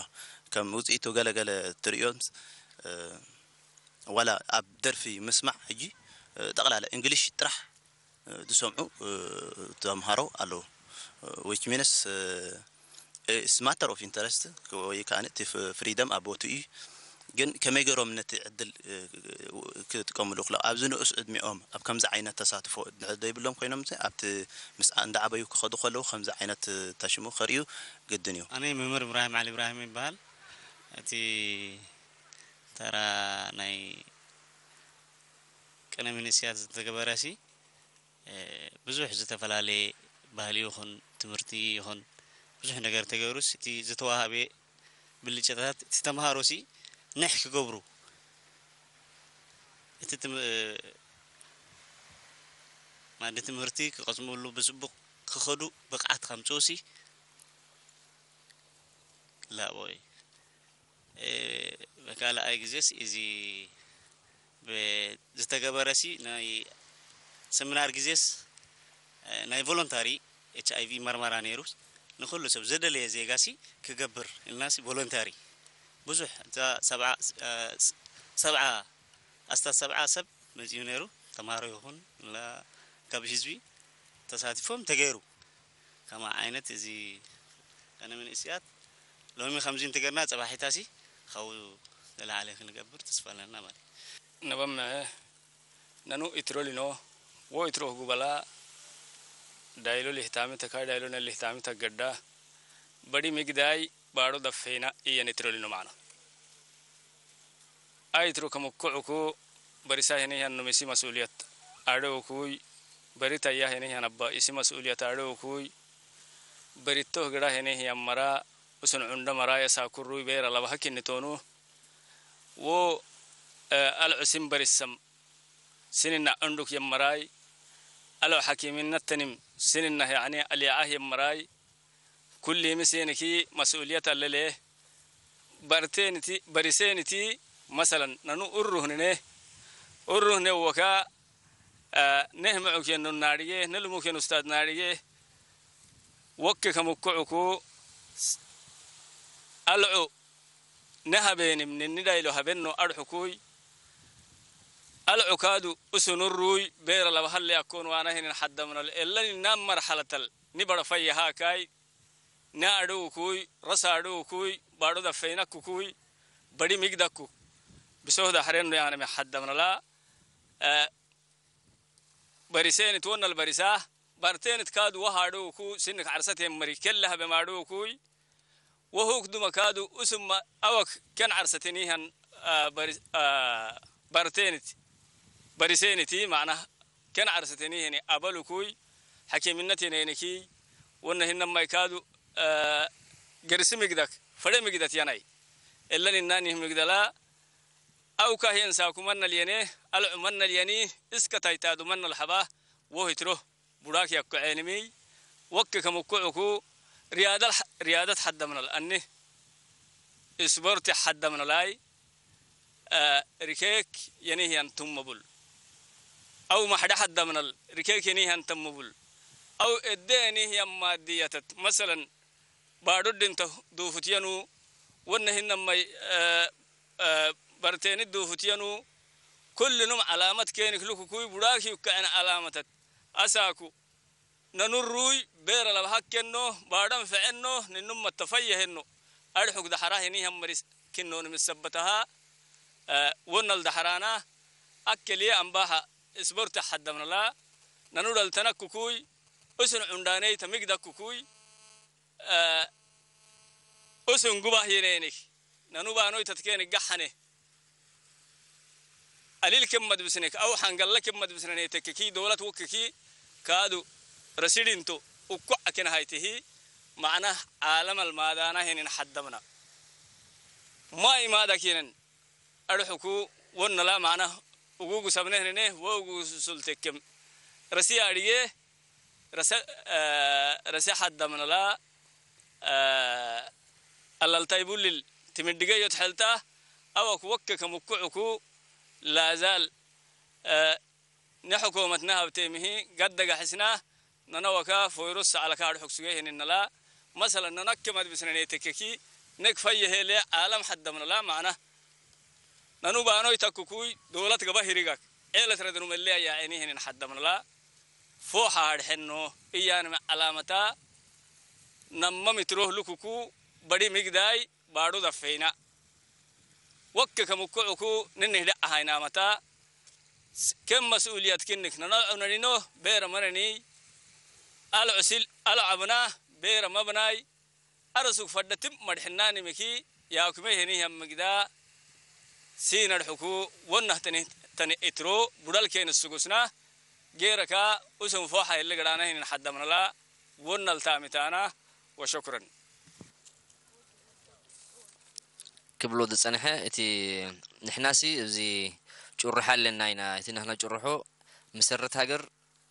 ከም ውፅኢቱ ገለገለ ትርእዮ ዋላ ኣብ ደርፊ ምስማዕ ሕጂ ጠቕላላ እንግሊሽ ጥራሕ ዝሰምዑ ተምሃሮ ኣለዉ። Which means it's matter of interest ወይ ከዓ እቲ ፍሪደም ኣብ ቦቱ እዩ። ግን ከመይ ገይሮም ነቲ ዕድል ክጥቀምሉ ክለ ኣብዚ ንኡስ ዕድሚኦም ኣብ ከምዚ ዓይነት ተሳትፎ ዘይብሎም ኮይኖም ኣብቲ ምስ እንዳዓበዩ ክኸዱ ከለዉ ከምዚ ዓይነት ተሽሙ ከርእዩ ግድን እዩ። ኣነ መምህር እብራሂም ዓሊ እብራሂም ይበሃል። እቲ ተራ ናይ ቅነ ሚኒስያት ዝተገበረ ሲ ብዙሕ ዝተፈላለየ ባህሊ ይኹን ትምህርቲ ይኹን ብዙሕ ነገር ተገይሩስ እቲ ዝተዋሃበ ብልጫታት እቲ ተምሃሮ ሲ ንሕ ክገብሩ እቲ ማዲ ትምህርቲ ክቐስምሉ ብፅቡቕ ክኸዱ ብቕዓት ከምፅኡ ሲ ላቦይ ብካልኣይ ግዜስ እዚ ዝተገበረ ሲ ናይ ሰሚናር ግዜስ ናይ ቮሎንታሪ ኤች ኣይ ቪ መርመራ ነይሩ። ንኩሉ ሰብ ዘደለየ ዜጋ ሲ ክገብር ኢልና ሲ ቮሎንታሪ ብዙሕ እታ ሰብዓ ሰብዓ ኣስታት ሰብዓ ሰብ መፂኡ ነይሩ። ተምሃሮ ይኹን ካብ ህዝቢ ተሳቲፎም ተገይሩ። ከማ ዓይነት እዚ ኣነ መንእስያት ሎሚ ከምዚ እንተገርና ፅባሒታሲ ካብኡ ዝለዓለ ክንገብር ተስፋ ኣለና ማለት እዩ። Nabamme'e nanu itirolino wo itiro hugubala dayilo lihtamita ka dayilo ne lihtamita gadda badi migday baro dafena iyan itirolino ma'ana. Aitro kamukku'uku barisa hene hiyan numisi mas'uliyat adhowukuy, bari tayya hene hiyan abba isi mas'uliyat adhowukuy, barittoh gidha hene hiyan mara usun cundha maraya sakurruy beera laba hakinnitonu wo al'usin barissam sininna cundhuk yammaray al'u hakiminnattanim sininna yani aliya'ah yammaray Kulli misiniki mas'uliyat allele barteniti bariseniti masalan nanu urruhnine urruhne waka neh mu'uk yannun nadige ne lumuk yan ustad nadige wakke kamukku'uku al'u ne habenim ninni daylo habenno adhukuy al'u kadu usunurruy bera laba halle akkon wana hinin haddamnal ellani nam marhalatal ni bara fayya ha kai na adhukuy rasa adhukuy baro da faynakukuy bari migdaku bisohda harenno yana me haddamnala barisenit wonnal barisa bartenit kadu waha adhuku sinnik arsate mari kella habe ma adhukuy Wahuk duma kadu usumma awak ken arsatenihan barteniti bariseniti mana ken arsatenihani abalukui hakiminnatineniki wonna hinnamai kadu gersi migdak fare migdat yanai ellaninnanih migdala awka hiyan saku mannal yane al'u mannal yani iska taitadu mannal haba wohitro Burak yakku cenimi wakke kamukku'uku riyadal riyadad haddamnal anni isborti haddamnalai rikek yenihiyan tumma bul ኣው ማሕዳ ሓዳምናል ርከኪኒ ሃንተምቡል ኣው እደኒ ያማድያተት መሰለን ባዶድንተ ዱፉትየኑ ወነህነመይ በርቴኒ ዱፉትየኑ ኩልኑም ዓላመት ኬንክ ልኩኩይ ቡዳክ ዩከዐን ዓላመተት ኣሳኩ ነኑሩይ ቤረ ለብሃኬኖ ባዶን ፈዐኖ ንኑም መተፈየሄኖ ኣድሑግ ዳሕራ ህኒ ሀመሪስ ኪኖን ምሰበተሃ ወነል ዳሕራና ኣከልየ ኣምባሃ እስቦርተ ሓደምነላ ነኑ ደልተነኩኩይ እስን ዑንዳነይ ተሚግደኩኩይ እስን ጉባህ የኔኒክ ነኑ ባኖይ ተትኬን ጋሓነ ኣሊል ክመድ ብስነክ ኣው ሓንገለ ክመድ ብስነኔ ተክኪ ደውለት ወክኪ ካዱ ረሲዲንቱ እኩዕ ኣኪነሃይትሂ ማዕና ዓለም ኣልማዳና ሄንን ሓደምና ማይ ማዳ ኬነን ኣድሕኩ ወነላ ማዕና እጉጉ ሰብነህንኔ ወእጉ ሱልቴክም ረሲ ኣድጌ ረሰ ረሲ ሓደምነላ ኣላልታይ ቡልል ትምድገ ዮትሐልታ ኣወክ ወከ ከምኩዕኩ ላዛል ንሕኮመትና ሀብቴ ምሂ ገደጋ ሕስና ነነወካ ፎይሩስ ሰዓለካ ኣድሑክስገ ህንነላ መሰለን ነነክ መድብስነኔ ተከኪ ነክ ፈየሄሌ ዓለም ሓደምነላ ማዕና ነኑ ባኖይ ተኩኩይ ደውለት ገባ ሂሪጋክ ዔለት ረድኑ መለያ ያዒኒ ህንን ሓደምነላ ፎ ሓድሐኖ እያንመ ዓላመታ ነመ ሚትሮህ ልኩኩ በዲ ሚግዳይ ባዶ ደፈይና ወክ ከምኩዕኩ ንንህደ ኣሃይናመታ ከም መስኡልየት ክንክ ነነልዑ ነኒኖ ቤረ መረኒ ኣልዑሲል ኣልዓብና ቤረ መብናይ ኣረሱክ ፈደትም መድሕና ንምኪ ያኩመ ሄኒ የምግዳ ሲነድሕኩ ወናህ ተኒ ኢትሮ ቡዳል ኬን ስጉስና ጌረካ ኡስን ፎሓ የለ ገዳና ሄንን ሓደምነላ ወናል ታሚታና ወሸኩረን ክብሎ ዝጸንሐ እቲ ንሕናሲ እዚ ጭርሖ ኣለና ኢና። እቲ ናህና ጭርሖ መሰረት ሃገር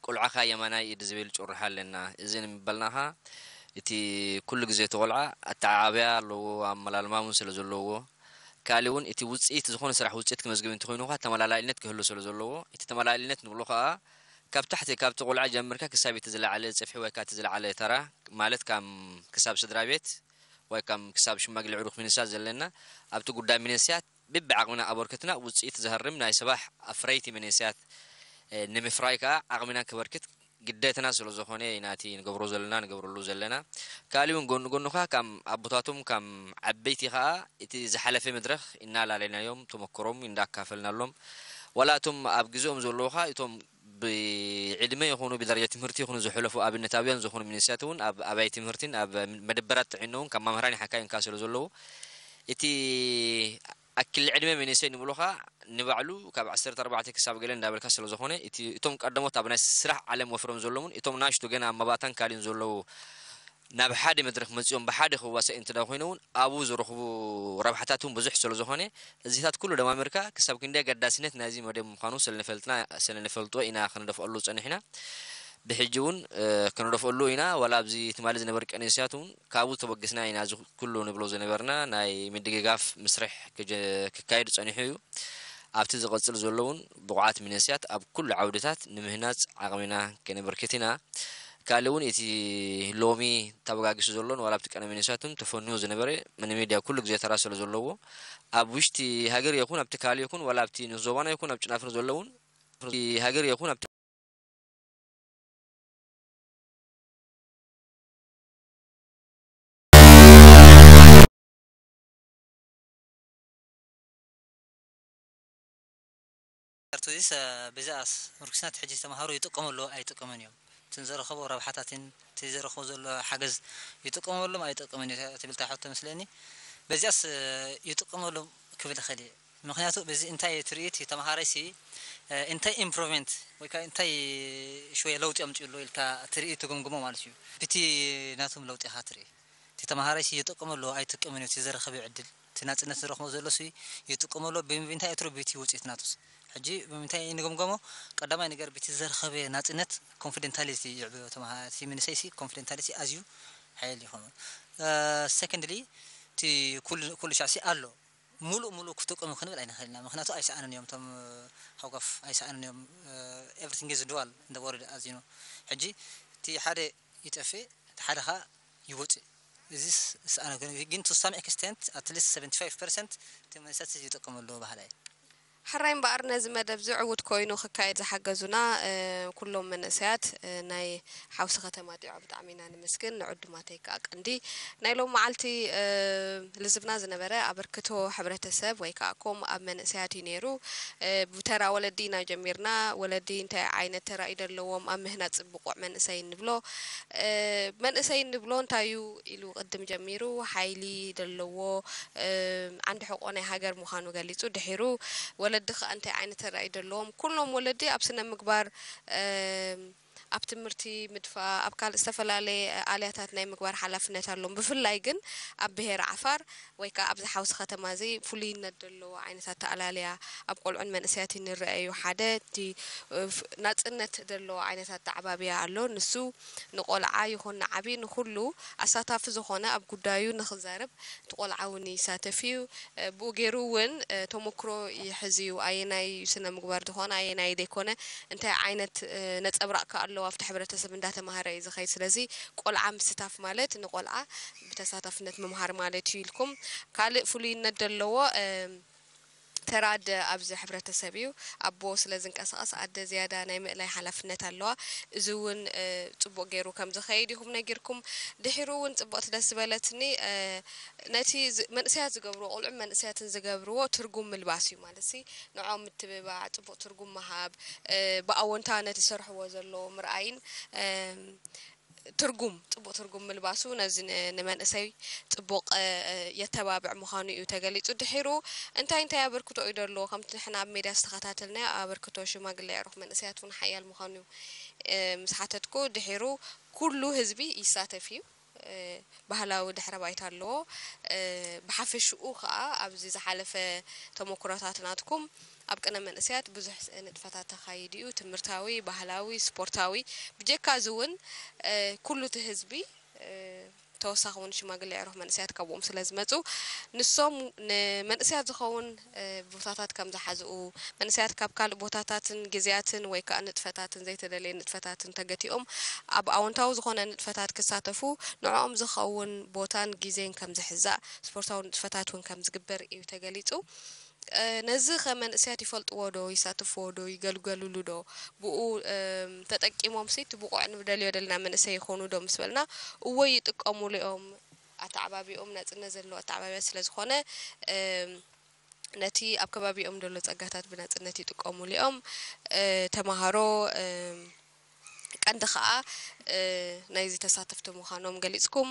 ቆልዓኻ የማናይ ኢድ ዝብል ጭርሖ ኣለና። እዚ ንምባልና ኸኣ እቲ ኩሉ ግዜ እቲ ቆልዓ ኣተዓባብያ ኣለዎ፣ ኣመላልማ እውን ስለ ዘለዎ፣ ካልእ እውን እቲ ውጽኢት ዝኾነ ስራሕ ውጽኢት ክመዝግብ እንተኾይኑ ኸኣ ተመላላኢነት ክህሉ ስለ ዘለዎ፣ እቲ ተመላላኢነት ንብሎ ኸኣ ካብ ታሕቲ ካብቲ ቆልዓ ጀምርካ ክሳብ እቲ ዝለዓለ ጽፍሒ ወይ ከኣ እቲ ዝለዓለ ተራ ማለት ካም ክሳብ ስድራ ቤት ወይ ከም ክሳብ ሽማግሌ ዕሩኽ ሚኒስታት ዘለና ኣብቲ ጉዳይ ሚኒስያት ብቢ ዓቕምና ኣበርክትና ውፅኢት ዘህርም ናይ ስባሕ ኣፍረይቲ ሚኒስያት ንምፍራይ ከዓ ዓቕምና ክበርክት ግደትና ስለ ዝኾነ ኢና እቲ ንገብሮ ዘለና ንገብረሉ ዘለና። ካልእ እውን ጎኒ ጎኒ ከዓ ከም ኣቦታቶም ከም ዓበይቲ ከዓ እቲ ዝሓለፈ መድረኽ እናላለናዮም ተመክሮም እንዳካፈልናሎም ዋላ እቶም ኣብ ግዜኦም ዘለዉ ከዓ እቶም ብዕድመ ይኹኑ ብደረጃ ትምህርቲ ይኹኑ ዝሕለፉ ኣብነታውያን ዝኾኑ ሚኒስትያት እውን ኣብ ኣብያተ ትምህርትን ኣብ መደበራት ጥዕና እውን ካብ መምህራን ይሓካይ እንካ ስለ ዘለዉ እቲ ኣክል ዕድመ መንእሰይ ንብሎ ከዓ ንባዕሉ ካብ ዓሰርተ ኣርባዕተ ክሳብ ገለ እንዳበልካ ስለ ዝኾነ እቲ እቶም ቀደሞት ኣብ ናይ ስራሕ ዓለም ወፍሮም ዘለውን እቶም ናሽቱ ገና ኣብ መባእታን ካልእን ዘለዉ ናብ ሓደ መድረኽ መጺኦም ብሓደ ክዋሳእ እንተ ኮይነ እውን ኣብኡ ዝረኽቡ ረብሓታት እውን ብዙሕ ስለ ዝኾነ እዚታት ኩሉ ደማሚርካ ክሳብ ክንደይ ኣገዳስነት ናይዚ መደብ ምዃኑ ስለንፈልጥና ስለንፈልጦ ኢና ክንደፍኣሉ ጸኒሕና። ብሕጂ እውን ክንደፍኣሉ ኢና። ዋላ ኣብዚ ትማሊ ዝነበረ ቀንስያት እውን ካብኡ ተበግስና ኢና እዚ ኩሉ ንብሎ ዝነበርና ናይ ምድግጋፍ ምስርሕ ክካየድ ጸኒሑ እዩ። ኣብቲ ዝቐጽል ዘሎ እውን ብቑዓት መንእሰያት ኣብ ኩሉ ዓውድታት ንምህናጽ ዓቕሚና ከነበርክት ኢና። ካልእ እውን እቲ ሎሚ ተበጋጊሱ ዘሎን ዋላ ኣብቲ ቀነ መንእሰያት እውን ተፈንዩ ዝነበረ ንሚድያ ኩሉ ግዜ ተራ ስለ ዘለዎ ኣብ ውሽጢ ሃገር ይኹን ኣብቲ ካልእ ይኹን ዋላ ኣብቲ ንዞባና ይኹን ኣብ ጭናፍር ዘለውን ሃገር ይኹን ኣብቲ ዚስ ብዛኣስ ምርኩስናት ሕጂ ተምሃሮ ይጥቀሙ ኣለዉ ኣይጥቀሙን እዮም። እቲ ዝረኸቦ ረብሓታትን እቲ ዝረኸቦ ዘሎ ሓገዝ ይጥቀመሎም ኣይጠቀምን እዩ ትብል እታ ሕቶ መስለኒ። በዚኣስ ይጥቀመሎም ክብል ይኽእል እየ። ምክንያቱ በዚ እንታይ ትርኢ እቲ ተምሃራይ ሲ እንታይ ኢምፕሩቭመንት ወይ ከዓ እንታይ ሽወየ ለውጢ ኣምፅኡ ኣሎ ኢልካ ትርኢ ትግምግሞ ማለት እዩ። ብቲ ናቶም ለውጢ ኢኻ ትርኢ። እቲ ተምሃራይ ሲ ይጠቀመሉ ኣይጥቀምን እዩ እቲ ዝረኸበ ዕድል እቲ ናፅነት ዝረኽቦ ዘሎ ሲ ይጥቀመሉ ብምንታይ እትሩ ብቲ ውፅኢት ናቱስ ሕጂ ብምንታይ ንገምገሞ ቀዳማይ ነገር ብቲ ዝረኸበ ናፅነት ኮንፊደንታሊቲ ይዕብዮ እቲ መንእሰይ ሲ ኮንፊደንታሊቲ ኣዝዩ ሓይል ይኸውን ሰከንድሊ እቲ ኩሉ ሻዕ ሲ ኣሎ ሙሉእ ሙሉእ ክትጥቀሙ ክንብል ኣይንኽእልን ኢና። ምኽንያቱ ኣይሰኣኑን እዮም፣ እቶም ሃውጋፍ ኣይሰኣኑን እዮም። Everything is dual in the world, as you know። ሕጂ እቲ ሓደ ይጠፍእ፣ እቲ ሓደ ኸኣ ይወፅእ። እዚ ዝሰኣነ ኮይኑ፣ ግን to some extent, at least seventy five percent እቲ መንእሰያት ይጥቀመሉ ባህላ እዩ። ሕራይ እምበኣር፣ ነዚ መደብ እዚ ዕዉት ኮይኑ ክካየድ ዝሓገዙና ኩሎም መንእሰያት ናይ ሓውሲ ከተማ ጢዖ ብጣዕሚ ኢና ንምስግን። ንዕዱማተይ ከዓ ቀንዲ ናይ ሎም መዓልቲ ልዝብና ዝነበረ ኣበርክቶ ሕብረተሰብ ወይ ከዓ ኮም ኣብ መንእሰያት እዩ ነይሩ። ብተራ ወለዲ ኢና ጀሚርና። ወለዲ እንታይ ዓይነት ተራ እዩ ዘለዎም ኣብ ምህናፅ ብቑዕ መንእሰይ እንብሎ? መንእሰይ እንብሎ እንታይ እዩ ኢሉ ቅድም ጀሚሩ ሓይሊ ዘለዎ ዓንዲ ሕቆ ናይ ሃገር ምዃኑ ገሊፁ። ድሒሩ ወለዲ ከዓ እንታይ ዓይነት ተራ እዩ ዘለዎም? ኩሎም ወለዲ ኣብ ስነ ምግባር ኣብ ትምህርቲ ምድፋእ ኣብ ካልእ ዝተፈላለየ ኣልያታት ናይ ምግባር ሓላፍነት ኣሎም። ብፍላይ ግን ኣብ ብሄር ዓፋር ወይ ከዓ ኣብዚ ሓውሲ ከተማ እዚ ፍሉይነት ዘለዎ ዓይነት ኣተኣላልያ ኣብ ቆልዑን መንእሰያትን ይረአ እዩ። ሓደ እቲ ናፅነት ዘለዎ ዓይነት ኣተዓባብያ ኣሎ። ንሱ ንቆልዓ ይኹን ንዓቢ ንኩሉ ኣሳታፊ ዝኾነ ኣብ ጉዳዩ ንክዛረብ እቲ ቆልዓ እውን ይሳተፍ እዩ። ብኡ ገይሩ እውን ተሞክሮ ይሕዝ እዩ። ኣየናይ ስነ ምግባር ዝኾነ ኣየናይ ዘይኮነ እንታይ ዓይነት ነፀብራቕ ከ ኣለዎ ኣብቲ ሕብረተሰብ እንዳተማሃረ እዩ ዝኸይድ። ስለዚ ቆልዓ ምስታፍ ማለት ንቆልዓ ብተሳታፍነት ምምሃር ማለት እዩ ኢልኩም ካልእ ፍሉይነት ዘለዎ ተራ ኣደ ኣብዚ ሕብረተሰብ እዩ። ኣቦ ስለ ዝንቀሳቐስ ኣደ ዝያዳ ናይ ምእላይ ሓላፍነት ኣለዋ። እዚ እውን ፅቡቕ ገይሩ ከም ዝኸይድ ኢኹም ነጊርኩም። ድሒሩ እውን ፅቡቕቲ ደስ ዝበለትኒ ነቲ መንእሰያት ዝገብርዎ ቆልዑ መንእሰያትን ዝገብርዎ ትርጉም ምልባስ እዩ ማለት ሲ ንዖም ምትብባዕ ፅቡቕ ትርጉም ምሃብ ብኣወንታ ነቲ ዝሰርሕዎ ዘለዉ ምርኣይን ትርጉም ፅቡቕ ትርጉም ምልባሱ ነዚ ንመንእሰይ ፅቡቕ የተባብዕ ምዃኑ እዩ ተገሊፁ። ድሒሩ እንታይ እንታይ ኣበርክቶ እዩ ደለዎ ከምቲ ንሕና ኣብ ሜድያ ዝተኸታተልናዮ ኣበርክቶ ሽማግለ ኣዕሩኽ መንእሰያት እውን ሓያል ምዃኑ እዩ ምስ ሓተትኩ ድሒሩ ኩሉ ህዝቢ ይሳተፍ እዩ። ባህላዊ ድሕረ ባይታ ኣለዎ። ብሓፈሽኡ ከዓ ኣብዚ ዝሓለፈ ተመክሮታት ናትኩም ኣብ ቅነ መንእሰያት ብዙሕ ንጥፈታት ተኻይዱ እዩ። ትምህርታዊ፣ ባህላዊ፣ ስፖርታዊ። ብጀካ እዚ እውን ኩሉ እቲ ህዝቢ ተወሳኺ እውን ሽማግለ ኣዕሩኽ መንእሰያት ካብኦም ስለ ዝመፁ ንሶም ንመንእሰያት ዝኸውን ቦታታት ከም ዝሓዝኡ መንእሰያት ካብ ካልእ ቦታታትን ግዜያትን ወይ ከዓ ንጥፈታትን ዘይተደለየ ንጥፈታትን ተገቲኦም ኣብ ኣወንታዊ ዝኾነ ንጥፈታት ክሳተፉ ንዕኦም ዝኸውን ቦታን ግዜን ከም ዝሕዛእ ስፖርታዊ ንጥፈታት እውን ከም ዝግበር እዩ ተገሊፁ። ነዚ ከ መንእሰያት ይፈልጥዎ ዶ ይሳተፍዎ ዶ ይገልገሉሉ ዶ ብኡ ተጠቂሞም ሲ እቲ ብቑዕ ንደልዮ ደልና መንእሰይ ይኾኑ ዶ ምስ በልና እወ ይጥቀሙሉ እዮም። ኣተዓባቢኦም ናፅነት ዘለዎ ኣተዓባቢያ ስለ ዝኾነ ነቲ ኣብ ከባቢኦም ዘሎ ፀጋታት ብናፅነት ይጥቀሙሉ እዮም። ተምሃሮ ቀንዲ ከዓ ናይዚ ተሳተፍቲ ምዃኖም ገሊፅኩም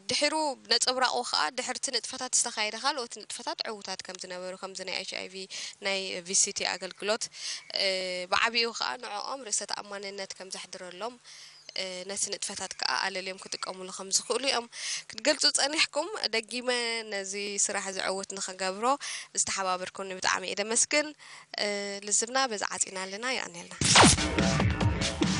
ድሕሩ ነፀብራቑ ከዓ ድሕርቲ ንጥፈታት ዝተኻየደ ካልኦት ንጥፈታት ዕዉታት ከም ዝነበሩ ከምዚ ናይ ኤች ኣይቪ ናይ ቪሲቲ ኣገልግሎት ብዓብኡ ከዓ ንዕኦም ርእሰ ተኣማንነት ከም ዘሕድረሎም ነቲ ንጥፈታት ከዓ ኣለልዮም ክጥቀሙሉ ከም ዝኽእሉ እዮም ክትገልፁ ፀኒሕኩም። ደጊመ ነዚ ስራሕ ዝዕውት ንክገብሮ ዝተሓባበርኩኒ ብጣዕሚ እየ ደመስግን። ልዝብና በዚ ዓፂና ኣለና። የቐንየልና።